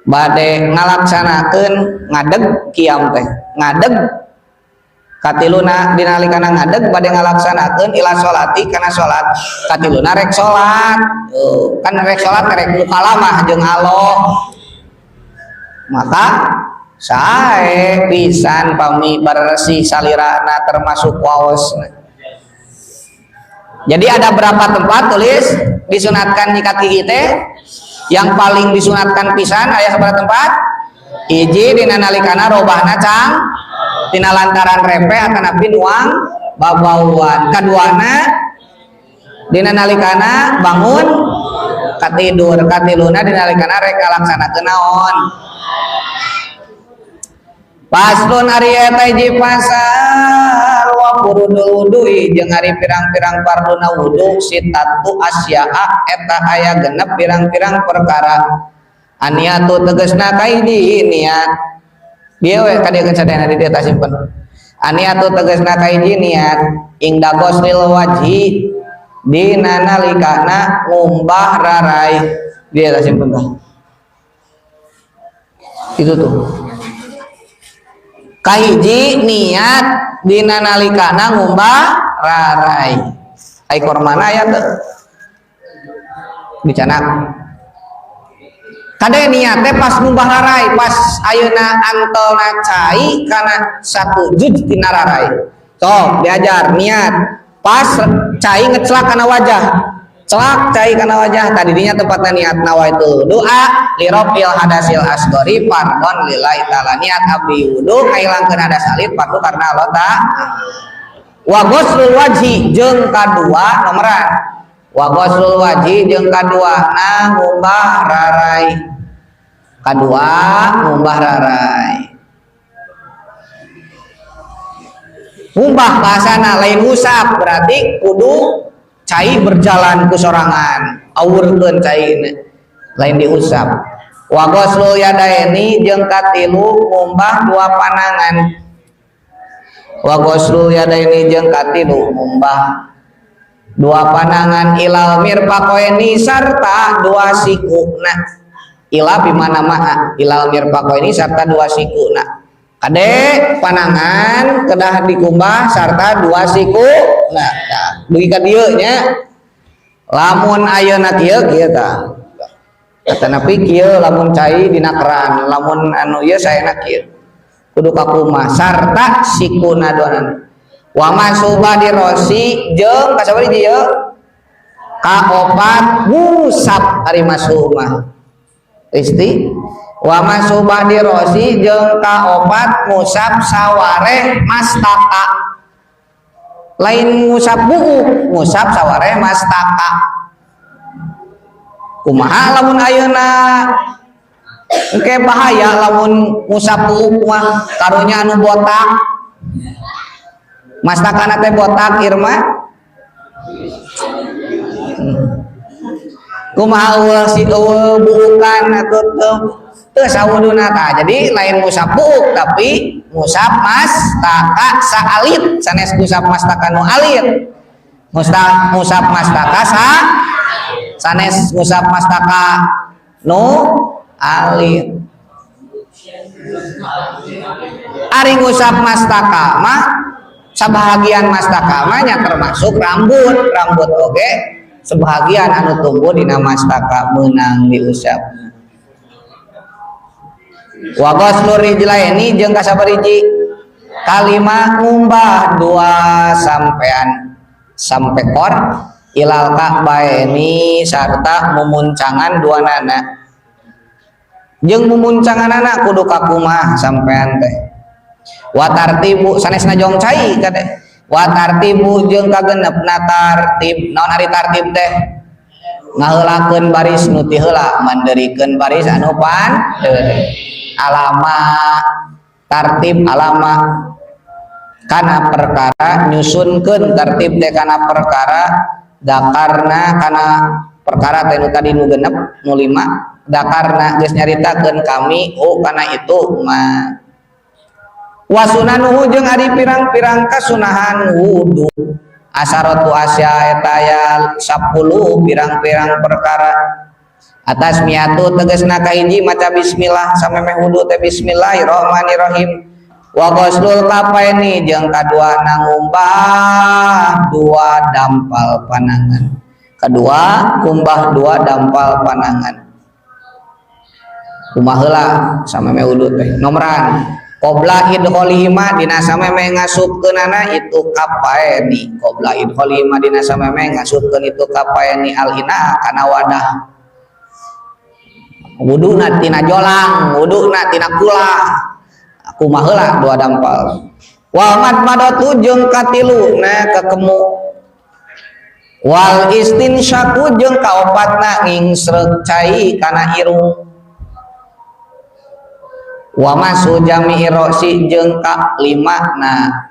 bade ngalaksanakeun ngadeg qiyam teh, ngadeg katiluna dina nalikana ngadeg bade ngalaksanakeun ila sholati kana salat, katiluna rek salat. Kan rek salat rek mukalamah jeung Allah, maka sae pisan pami bersih salirana termasuk waosna. Jadi ada berapa tempat tulis disunatkan nyikat gigi teh? Yang paling disunatkan pisan aya sabaraha tempat? Hiji, dina nalikana robahna cang tina lantaran repe atanapi nuang babauan. Kaduana, dina nalikana bangun katidur. Katiluna, dina nalikana rek ngalaksanakeun naon. Faslun, ari eta hiji pasal. Wa furudul wudu'i, jeung ari pirang-pirang farduna wudu, sittatu asya'a, eta aya 6 pirang-pirang perkara. An-niyatu, tegesna kahiji niat. Dieu we kadieukeun sadayana di dieu tah, simpen. An-niyatu, tegesna kahiji niat, inda ghoslil wajhi, dina nalikana ngumbah rarai. Dieu tah, simpen tah. Itu tuh. Kahiji, niat dina nalikana ngumbah rarai. Ai kormana aya teu? Dicanak. Kade niat teh pas ngumbah rarai, pas ayeuna antelna cai kana satu juj tina rarai. Sok diajar niat pas cai ngecelak kana wajah. Celak cai kana wajah tadi, dinya tempatna niat nawaitu wudu'a lirof'il hadasil asghori fardhon lillahi ta'ala, niat abdi wudu ngahilangkeun hadas alit fardu karena Allah ta'ala. Wa ghuslul wajhi, jeung kadua nomoran, wa ghuslul wajhi, jeung kadua na ngumbah rarai. Kadua, ngumbah rarai. Ngumbah bahasana lain ngusap, berarti kudu cai berjalan ku sorangan, awurkeun cai lain diusap. Wa ghuslul yadaini, jeung katilu ngumbah dua panangan. Wa ghuslul yadaini, jeung katilu ngumbah dua panangan, ilal mirfaqaini, sarta dua sikuna. Ila bimana ma'a, ilal mirfaqaini, sarta dua sikuna. Kade, panangan kedah dikumbah sarta dua siku. Nah, dugi ka dieu nya. Lamun ayeuna kieu, kieu tah. Kata Nabi kieu, lamun cai dina keran, lamun anu ieu saena kieu. Kudu kakumbah sarta sikuna duanana. Wa mashu ba'di rosi, jeung kasabari ieu kaopat, ngusap. Ari mashu mah Isti. Wa mashu ba'di rosi, jeung kaopat ngusap sawareh mastaka, lain ngusap buuk, ngusap sawareh mastaka. Kumaha lamun ayeuna? Engke bahaya lamun ngusap buuk mah, karunya anu botak. Mastakana teh botak, Irma. Kumaha eueuh si eueuh buukan atuh teu teu sawuduna tah. Jadi lain ngusap buuk, tapi ngusap mastaka saalit, sanes ngusap mastaka nu alit. Ngusap mastaka sa sanes ngusap mastaka nu alit. Ari ngusap mastaka mah, sebahagian mastaka mah nya termasuk rambut. Rambut oge sebahagian anu tumbuh dina mastaka, meunang diusap. Wa ghuslu rijlaini, jeung kasabariji kalima, ngumbah dua sampean sampai kor, ilal ka'baini, sarta mumuncangan dua nana. Jeung mumuncangan nana kudu kakumaha sampean teh. Wa tartibu, sanes najong cai kade. Wa tartibu, jeung kagenepna tartib. Naon ari tartib teh? Ngaheulakeun baris nu ti heula, manderikeun baris anu pan alama. Tartib alama kana perkara, nyusunkeun tartib teh kana perkara dakarna, kana perkara teh nu tadi nu 6, nu 5. Dakarna, geus nyaritakeun kami, oh kana itu mah. Wasunanuhu, jeung ari pirang-pirang kasunahan wudu, asyaratu asya, eta aya 10 pirang-pirang perkara. At-tasmiyatu, tegasna kahiji maca bismillah. Samemeh wudu teh bismillahirrahmanirrahim. Wa ghuslul kafaini, jeung kadua ngumbah dua dampal panangan. Kedua, kumbah dua dampal panangan. Kumaha heula samemeh wudu teh? Nomoran, qabla idkholihima, dina samemeh ngasupkeunana itu kafaini. Qabla idkholihima, dina samemeh ngasupkeun itu kafaini, al ina, kana wadah. Wuduna tina jolang, wuduna tina kulah. Kumaha heula dua dampal. Wal madmadatu jeung katiluna kekemu. Wal istinsyaku jeung kaopatna ngingsreuk cai kana irung. Wa masu jami'i rosi jeung kalimana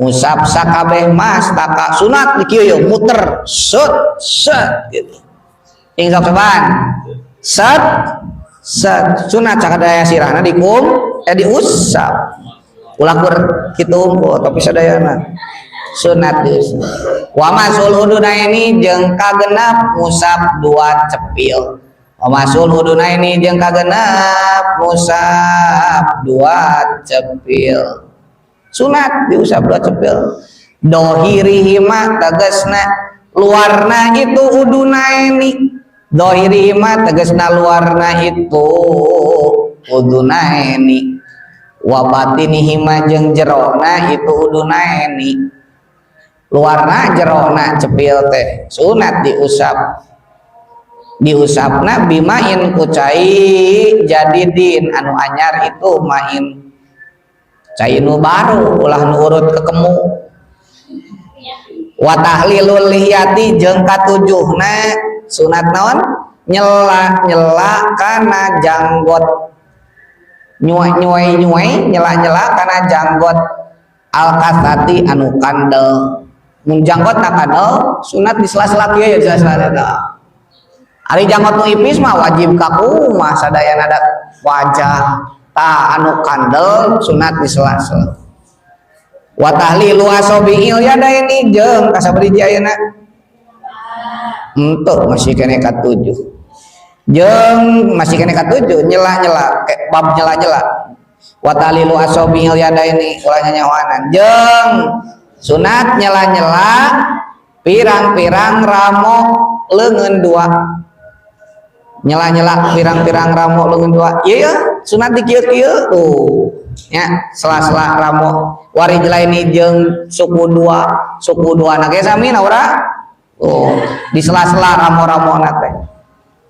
ngusap sakabeh mastaka sunat di kieu yeuh muter set set gitu. Ing sok cobaan. Set set sunat cakadaya sirahna dikum diusap. Ulah kur kitu unggul tapi sadayana sunat diusap. Wa masul udunaini jeung kagenap ngusap dua cepil. Wa masul udunaini jeung kagenap ngusap dua cepil. Sunat diusap dua cepil. Dohirihima tegasna luarna itu udunaini. Dohirihima tegasna luarna itu udunaini. Wa batinihima jeung jerona itu udunaini. Luarna jerona cepil teh sunat diusap. Diusapna bimain ku cai jadidin anu anyar itu main cai nu baru ulah nu urut kekemu. Wa tahlilul lihyati jeung katujuhna sunat naon nyela nyela kana janggot, nyuai nyuai nyuai nyela nyela kana janggot alkasati anu kandel. Mun janggot na kandel sunat di sela-sela kieu ya, di sela-sela eta. Ari janggot nu ipis mah wajib kaku mah sadayana ada wajah. Ta anu kandel sunat di sela-sela. Wa tahlilu asabi'il yadaini jeung kasabari ayeuna entuk masih kene katujuh. Jeung masih kene katujuh nyela-nyela bab nyela-nyela. Wa tahlilu asabi'il yadaini ulah nyanyawanan jeung sunat nyela-nyela pirang-pirang ramo leungeun dua. Nyela-nyela pirang-pirang ramo leungeun dua. Ieu ya sunat di kieu-kieu tuh nya sela-sela ramo warijlaini jeung suku dua na ge sami na ora tuh di sela-sela ramo-ramona teh.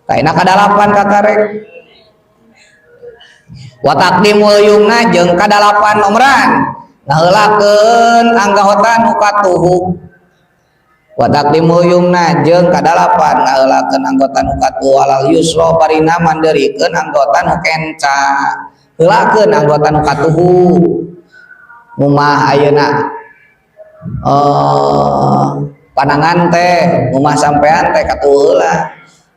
Kaina kadalapan kakarek. Wa taqdimul yumna jeung kadalapan nomoran ngaheulakeun anggahotan nu katuhu. Wa taqdimul yumna jeung kadalapan ngaheulakeun anggota nu katuhu alal yusra barina manderikeun anggota nu kenca. Heulakeun anggota nu katuhu. Ngumah ayeuna panangan teh ngumah sampean teh katuhu heula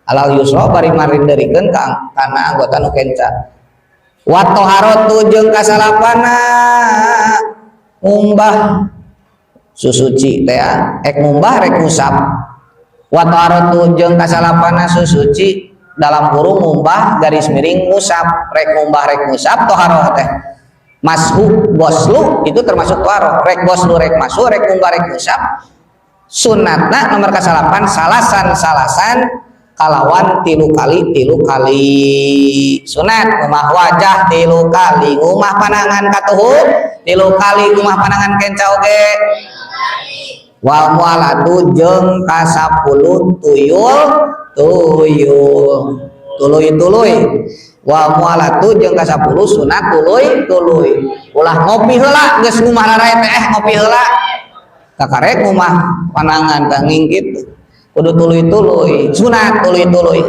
alal yusra bari marinderikeun kana anggota nu kenca. Wa taharatu jeung kasalapana ngumbah susuci teh ek ngumbah rek ngusap. Wa taharatu jeung kasalapana susuci dalam kurung ngumbah garis miring ngusap, rek ngumbah rek ngusap taharah teh. Mashu goslu itu termasuk taharah, rek goslu rek mashu rek ngumbah rek ngusap. Sunatna nomor kasalapan salasan salasan kalawan tilu kali tilu kali. Sunat ngumah wajah tilu kali, ngumah panangan katuhu tilu kali, ngumah panangan kenca oge. Wal mualatu jeung kasapuluh tuyul tuyul tuluy tuluy. Wal mualatu jeung kasapuluh sunat tuluy tuluy. Ulah ngopi heula geus ngumah rarae teh ngopi heula. Kakarek ngumah panangan teh ngingkit kudu tuluy-tuluy, sunat tuluy-tuluy.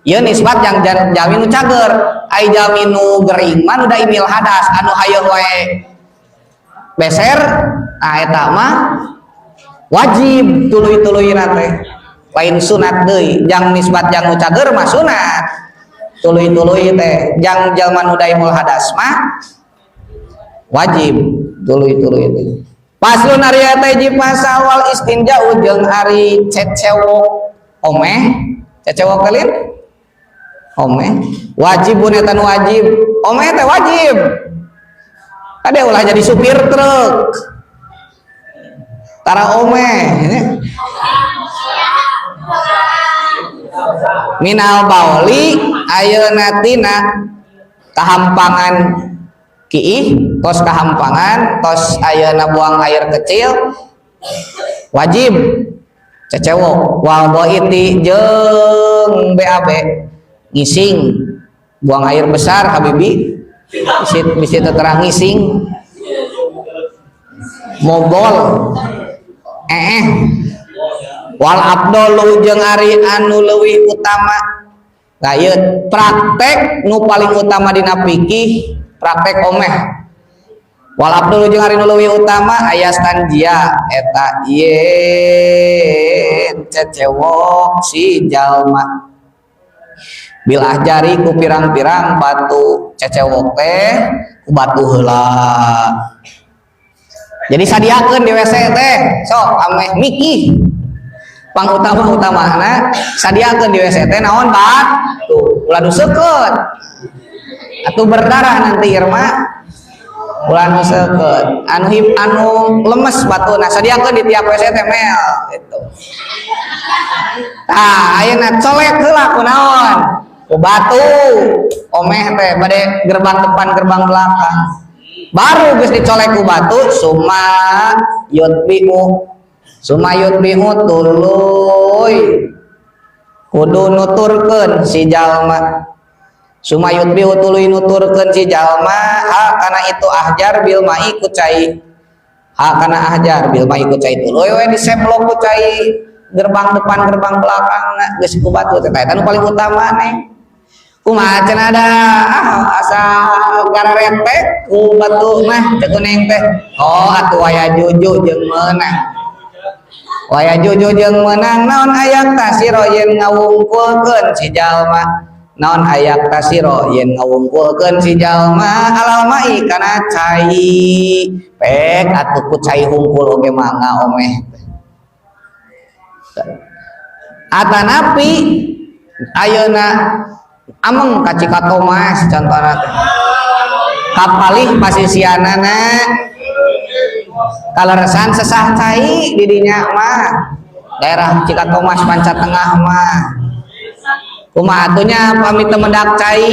Ieu nisbat yang jalmi nu cager, ai jalmi nu gering mah nu daimil hadas anu hayeun wae beser, nah eta mah wajib tuluy-tuluyna teh. Lain sunat deui, jang nisbat jang nu cager mah sunat. Tuluy-tuluy teh jang jalma nu daimul hadas mah wajib tuluy-tuluy teh. Paslon ari eta hiji pasal wal istinjau jeung ari cecewok omeh, cecewok kalin omeh wajibun eta nu wajib, omeh teh wajib. Kade ulah jadi supir truk tara omeh ini. Minal bauli ayeuna tina kahampangan kiih tos kahampangan tos ayeuna buang air kecil wajib cecewok. Wal boiti jeung BAB ngising Buang air besar habibi bisi teu terang ngising mogol wal abdolu jeung ari anu leuwih utama. Nah ieu praktek nu paling utama dina fikih praktek omeh. Wal abdolu jeung ari nu leuwih utama aya stanjia eta yen cecewok si jalma bil ahjari ku pirang-pirang batu, cecewok teh ku batu heula. Jadi sadiakeun di WC teh sok ameh mikih pang utama-utamana sadiakeun di WC teh naon batu ulah nu seukeut atuh berdarah nanti Irma ulah nu seukeut anu hip anu lemes batuna sadiakeun di tiap WC teh mel gitu. Tah ayeuna colek heula ku naon ku batu omeh teh bade gerbang depan gerbang belakang baru geus dicolek ku batu summa yutbi'u tuluy kudu nuturkeun si jalma summa yutbi'u tuluy nuturkeun si jalma ha kana itu ahjar bil ma'i ku cai ha kana ahjar bil ma'i ku cai tuluy we disemplok ku cai gerbang depan gerbang belakang geus ku batu teh eta nu paling utama neng kumaha cenah da asa gararetek ku batu mah cek neng teh oh atuh waya juju jeung meunang waya juju jeung meunang naon ayak tasiro yen ngawungkulkeun si jalma naon ayak tasiro yen ngawungkulkeun si jalma alal mai kana cai pek atuh ku cai hungkul oge mangga omeh atanapi ayeuna ameng ka Cikatomas contohna teh kapalih pasisianana kaleresan sesah cai di dinya mah daerah Cikatomas Panca Tengah mah kumaha atunya pamit teu mendak cai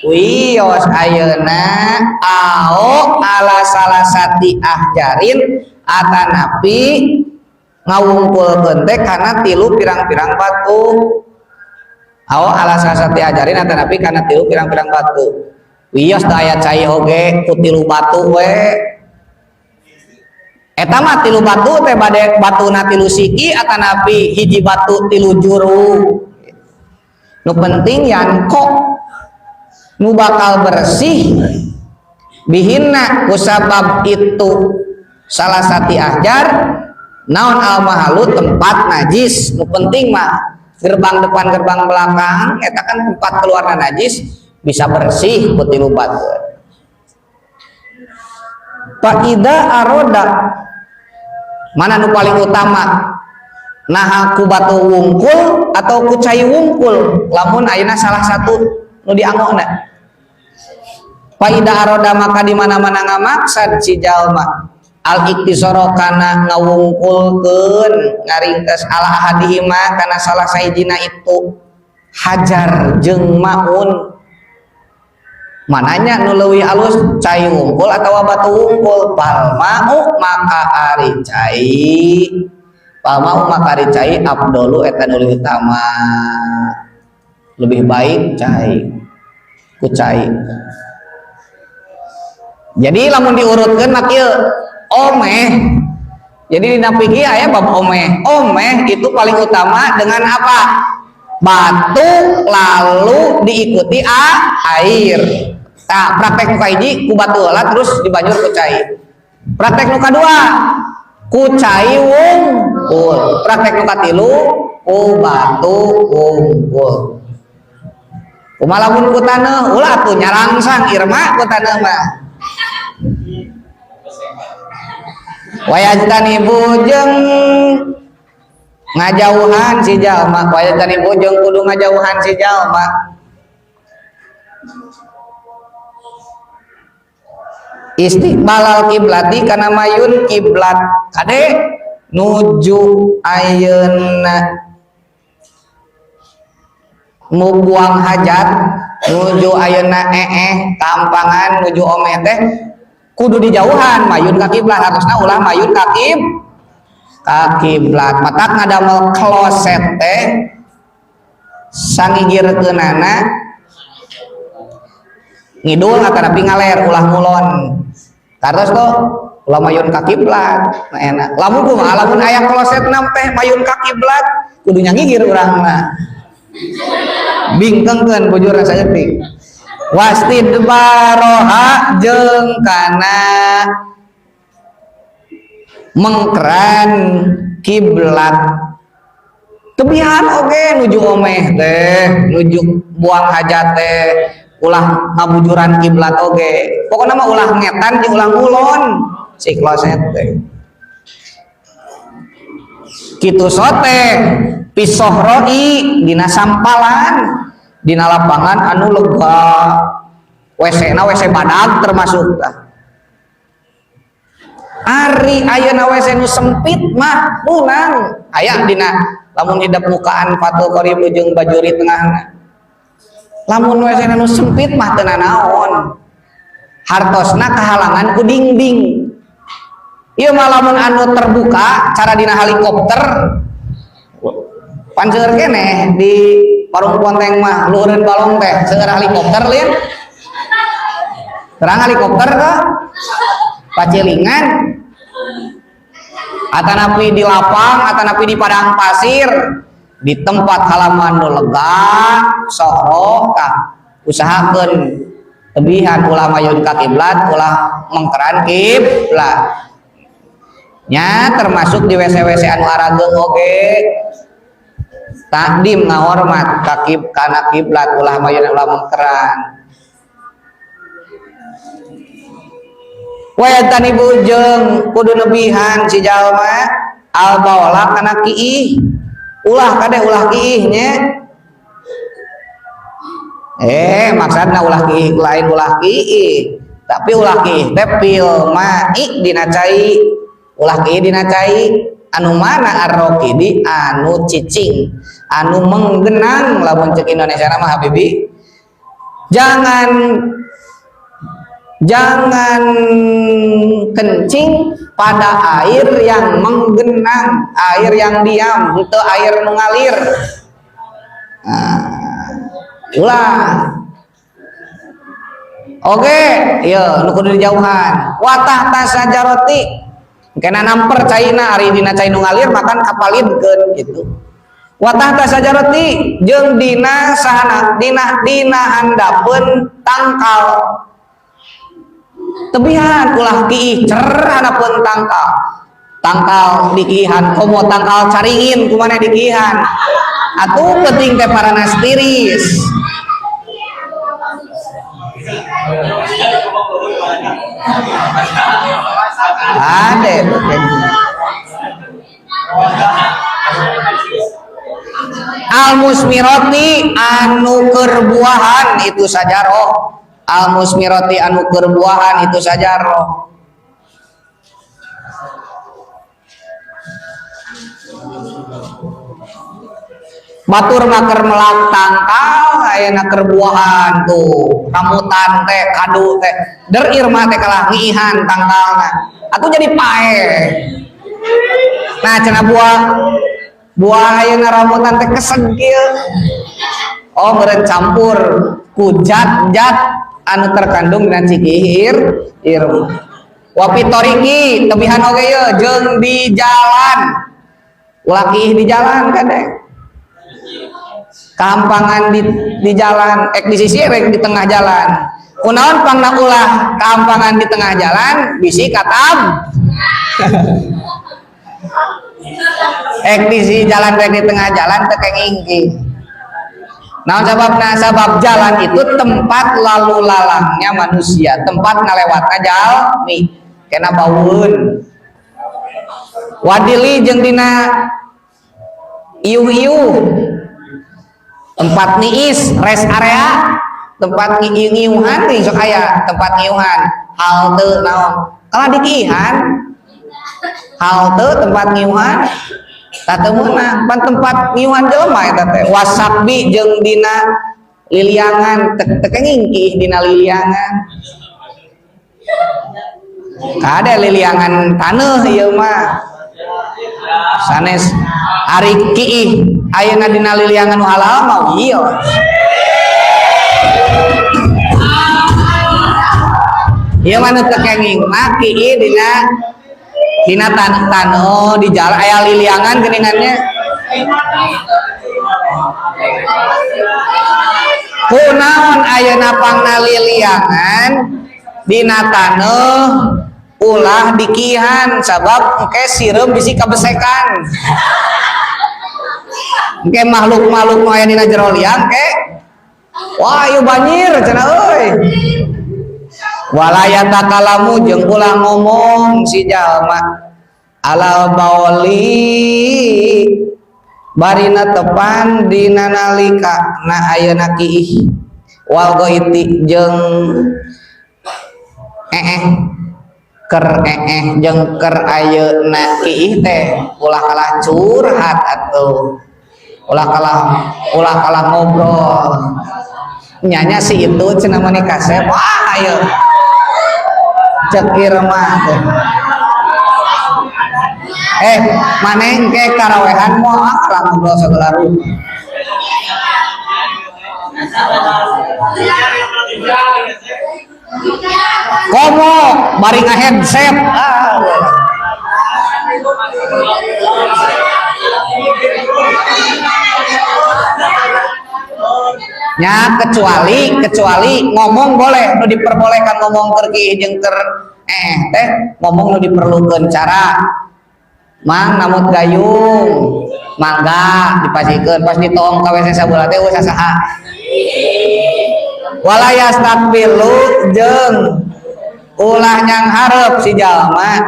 wios ayeuna ao ala salasati ahjarin atanapi ngawungkulkeun teh kana tilu pirang-pirang batu ao ala salasati ahjarin atanapi kana tilu pirang-pirang batu wios da aya cai oge ku tilu batu we eta mah tilu batu teh bade batuna tilu siki atanapi hiji batu tilu juru nu penting yan kok nu bakal bersih bihinna kusabab itu salah sati ahjar naon al mahalu tempat najis nu penting mah gerbang depan gerbang belakang eta kan tempat keluarna najis bisa bersih ku tilu batu. Faida aroda mana nu paling utama nah ku batu wungkul atau ku cai wungkul lamun ayeuna salah satu nu dianggona. Faida aroda maka di mana-mana ngamaksad si jalma al iktisara kana ngawungkulkeun ngaringkes ala ahadihima kana salah sahijina itu hajar jeung maun mananya nu leuwih alus cai wungkul atawa batu wungkul fal ma'u maka ari cai fal ma'u maka ari cai abdolu eta nu leuwih utama lebih baik cai ku cai. Jadi lamun diurutkeun mah kieu omeh. Jadi dina fikih aya bab omeh. Omeh itu paling utama dengan apa? Batu lalu diikuti air. Nah, praktek nu kahiji ku batu heula terus dibanjur ku cai. Praktek nu kadua ku cai wungkul. Praktek nu katilu ku batu wungkul. Kumaha lamun ku taneuh ulah atuh nyarangsang Irma ku taneuh mah. Wayajtanibu jeung ngajauhan si jalma, wayajtanibu jeung kudu ngajauhan si jalma. Istiqbalal kiblati kana mayun kiblat kade nuju ayeuna mubuang hajat nuju ayeuna kampangan nuju omeh teh kudu dijauhan mayun ka kiblat harusna ulah mayun ka kiblat matak ngadamel kloset teh sangigirkeunana Ngidul atanapi ngaler ulah ngulon. Kartos tuh ulah mayun ka kiblat, nah enak. Lamun kumaha lamun aya klosetna teh mayun ka kiblat, kudu nyangigir urang mah. Bingkengkeun bujurna saeutik. Wastidbaroha jeung kana mengkeran kiblat. Tebihan oge nuju omeh teh, nuju buang hajat teh, ulah ngabujuran kiblat oge. Pokokna mah ulah ngetan jeung ulah ngulon si kloset teh. Kitu sote pisohroi dina sampalan dina lapangan anu lega. WC na WC badag termasuk tah. Ari ayeuna WC nu sempit mah meunang aya dina lamun hidep mukaan Fathul Qorib jeung Bajuri tengahna. Lamun WC nu sempit mah teu nanaon. Hartosna kahalangan ku dinding. Ieu mah lamun anu terbuka cara dina helikopter pan seueur keneh di Parung Ponteng mah luhureun balong teh seueur helikopter lin. Terang helikopter teh pacilingan atanapi di lapang atanapi di padang pasir di tempat halaman nu lega soro tah usahakeun tebihan ulah mayun ka kiblat ulah mengkeran kiblat nya termasuk di WC-WC anu arageung oge takdim ngahormat ka kana kiblat ulah mayun ulah mengkeran. Wayatanibu jeung kudu nebihan si jalma al baola kana kiih ulah kade ulah kiih nya maksudna ulah kiih lain ulah kiih tapi ulah kiih teh fil ma'i dina cai ulah kiih dina cai anu mana arrokidi anu cicing anu menggenang lamun cek Indonesia mah habibi jangan kencing pada air yang menggenang, air yang diam, itu air mengalir. Nah, ulah. Oke, iya, nu kudu dijauhan. Watah tasajaroti. Kena namper caina ari dina cai nu ngalir makan kapalidkeun gitu. Watah tasajaroti jeung dina sahana, dina handapeun tangkal. Tebihan ulah kiih cer handapeun tangkal. Tangkal dikiihan komo tangkal caringin kumaha dikiihan. Atuh penting teh paranas tiris. Ade al musmiroti anu keur buahan itu sajaroh. Al musmiroti anu keur buahan itu sajaroh. Batur mah keur melak tangkal ayeuna keur buahan tuh rambutan teh kadu teh der irma teh kalah ngiihan tangkalna atuh jadi paeh. Nah cenah buah ayeuna rambutan teh keseg kieu. Oh meureun campur ku zat-zat anu terkandung dina cikihir irma. Wa fitoriki tebihan oge ye jeung di jalan. Ulah kiih di jalan kadek. Kahampangan di jalan, ek di sisi rek di tengah jalan. Kunaon pangna ulah kahampangan di tengah jalan bisi katab. Ek di sisi jalan rek di tengah jalan teu kenging ki. Naon sababna? Sabab jalan itu tempat lalu lalangnya manusia, tempat ngalewatna jalmi. Kena baueun. Wadili jeung dina iuh-iuh tempat niis rest area tempat ngiuhan nih sok aya tempat ngiuhan halte naon kalau dikiihan halte tempat ngiuhan tah teu meunang pan tempat ngiuhan jelema eta teh wasabbi jeung dina liliangan teu kenging kiih dina liliangan kade liliangan taneuh ieu mah sanes ari kiih ayeuna dina liliangan nu halal mah ieu. Ieu mah nu teu kenging mah kiih dina dina taneuh di jalan aya liliangan geuningannya. Kunaon ayeuna pangna liliangan dina taneuh ulah dikihan sabab engke sireum bisi kabesekan. Engke makhluk-makhluk nu aya dina jero liang ke wah ieu banjir cenah euy. Wala yatakalamu jeung ulah ngomong si jalma ala bauli barina tepan dina nalika na ayeuna kiih wal goiti jeung ker jeung ker ayeuna kiih teh ulah kalah curhat atuh ulah kalah ngobrol nyanya si itu cenah mani kasep wah ayo cek irma teh maneh engke karawehan moal kalah ngobrol sagala rupa. Komo bari ngaheadset ah. Nya kecuali ngomong boleh nu diperbolehkan ngomong keur kiih jeung keur teh ngomong nu diperlukeun cara mang namut gayung mangga dipasikeun pas ditong ka WC sabelah teh eueuh sasaha wala yastakbilu jeung ulah nyanghareup si jalma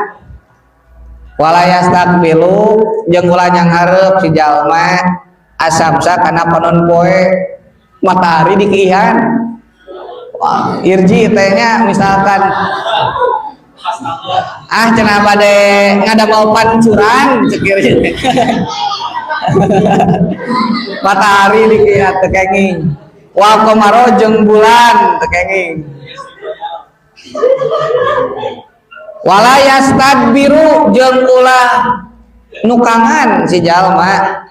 wala yastakbilu jeung ulah nyanghareup si jalma asamsa kana panon poe matahari dikiihan. Wah, irji tehnya misalkan ah cenah bade ngadamel pancuran cek irji. Matahari dikiihan teu kenging. Wal qamaro jeung bulan teu kenging. Wala yastadbiru jeung ulah nukangan si jalma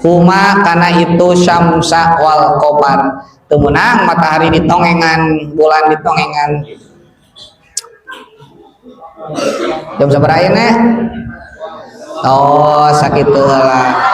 huma kana itu syamsa wal qamar teu meunang matahari ditongengan bulan ditongengan. Jam sabaraha ayeuna? Oh sakitu heula.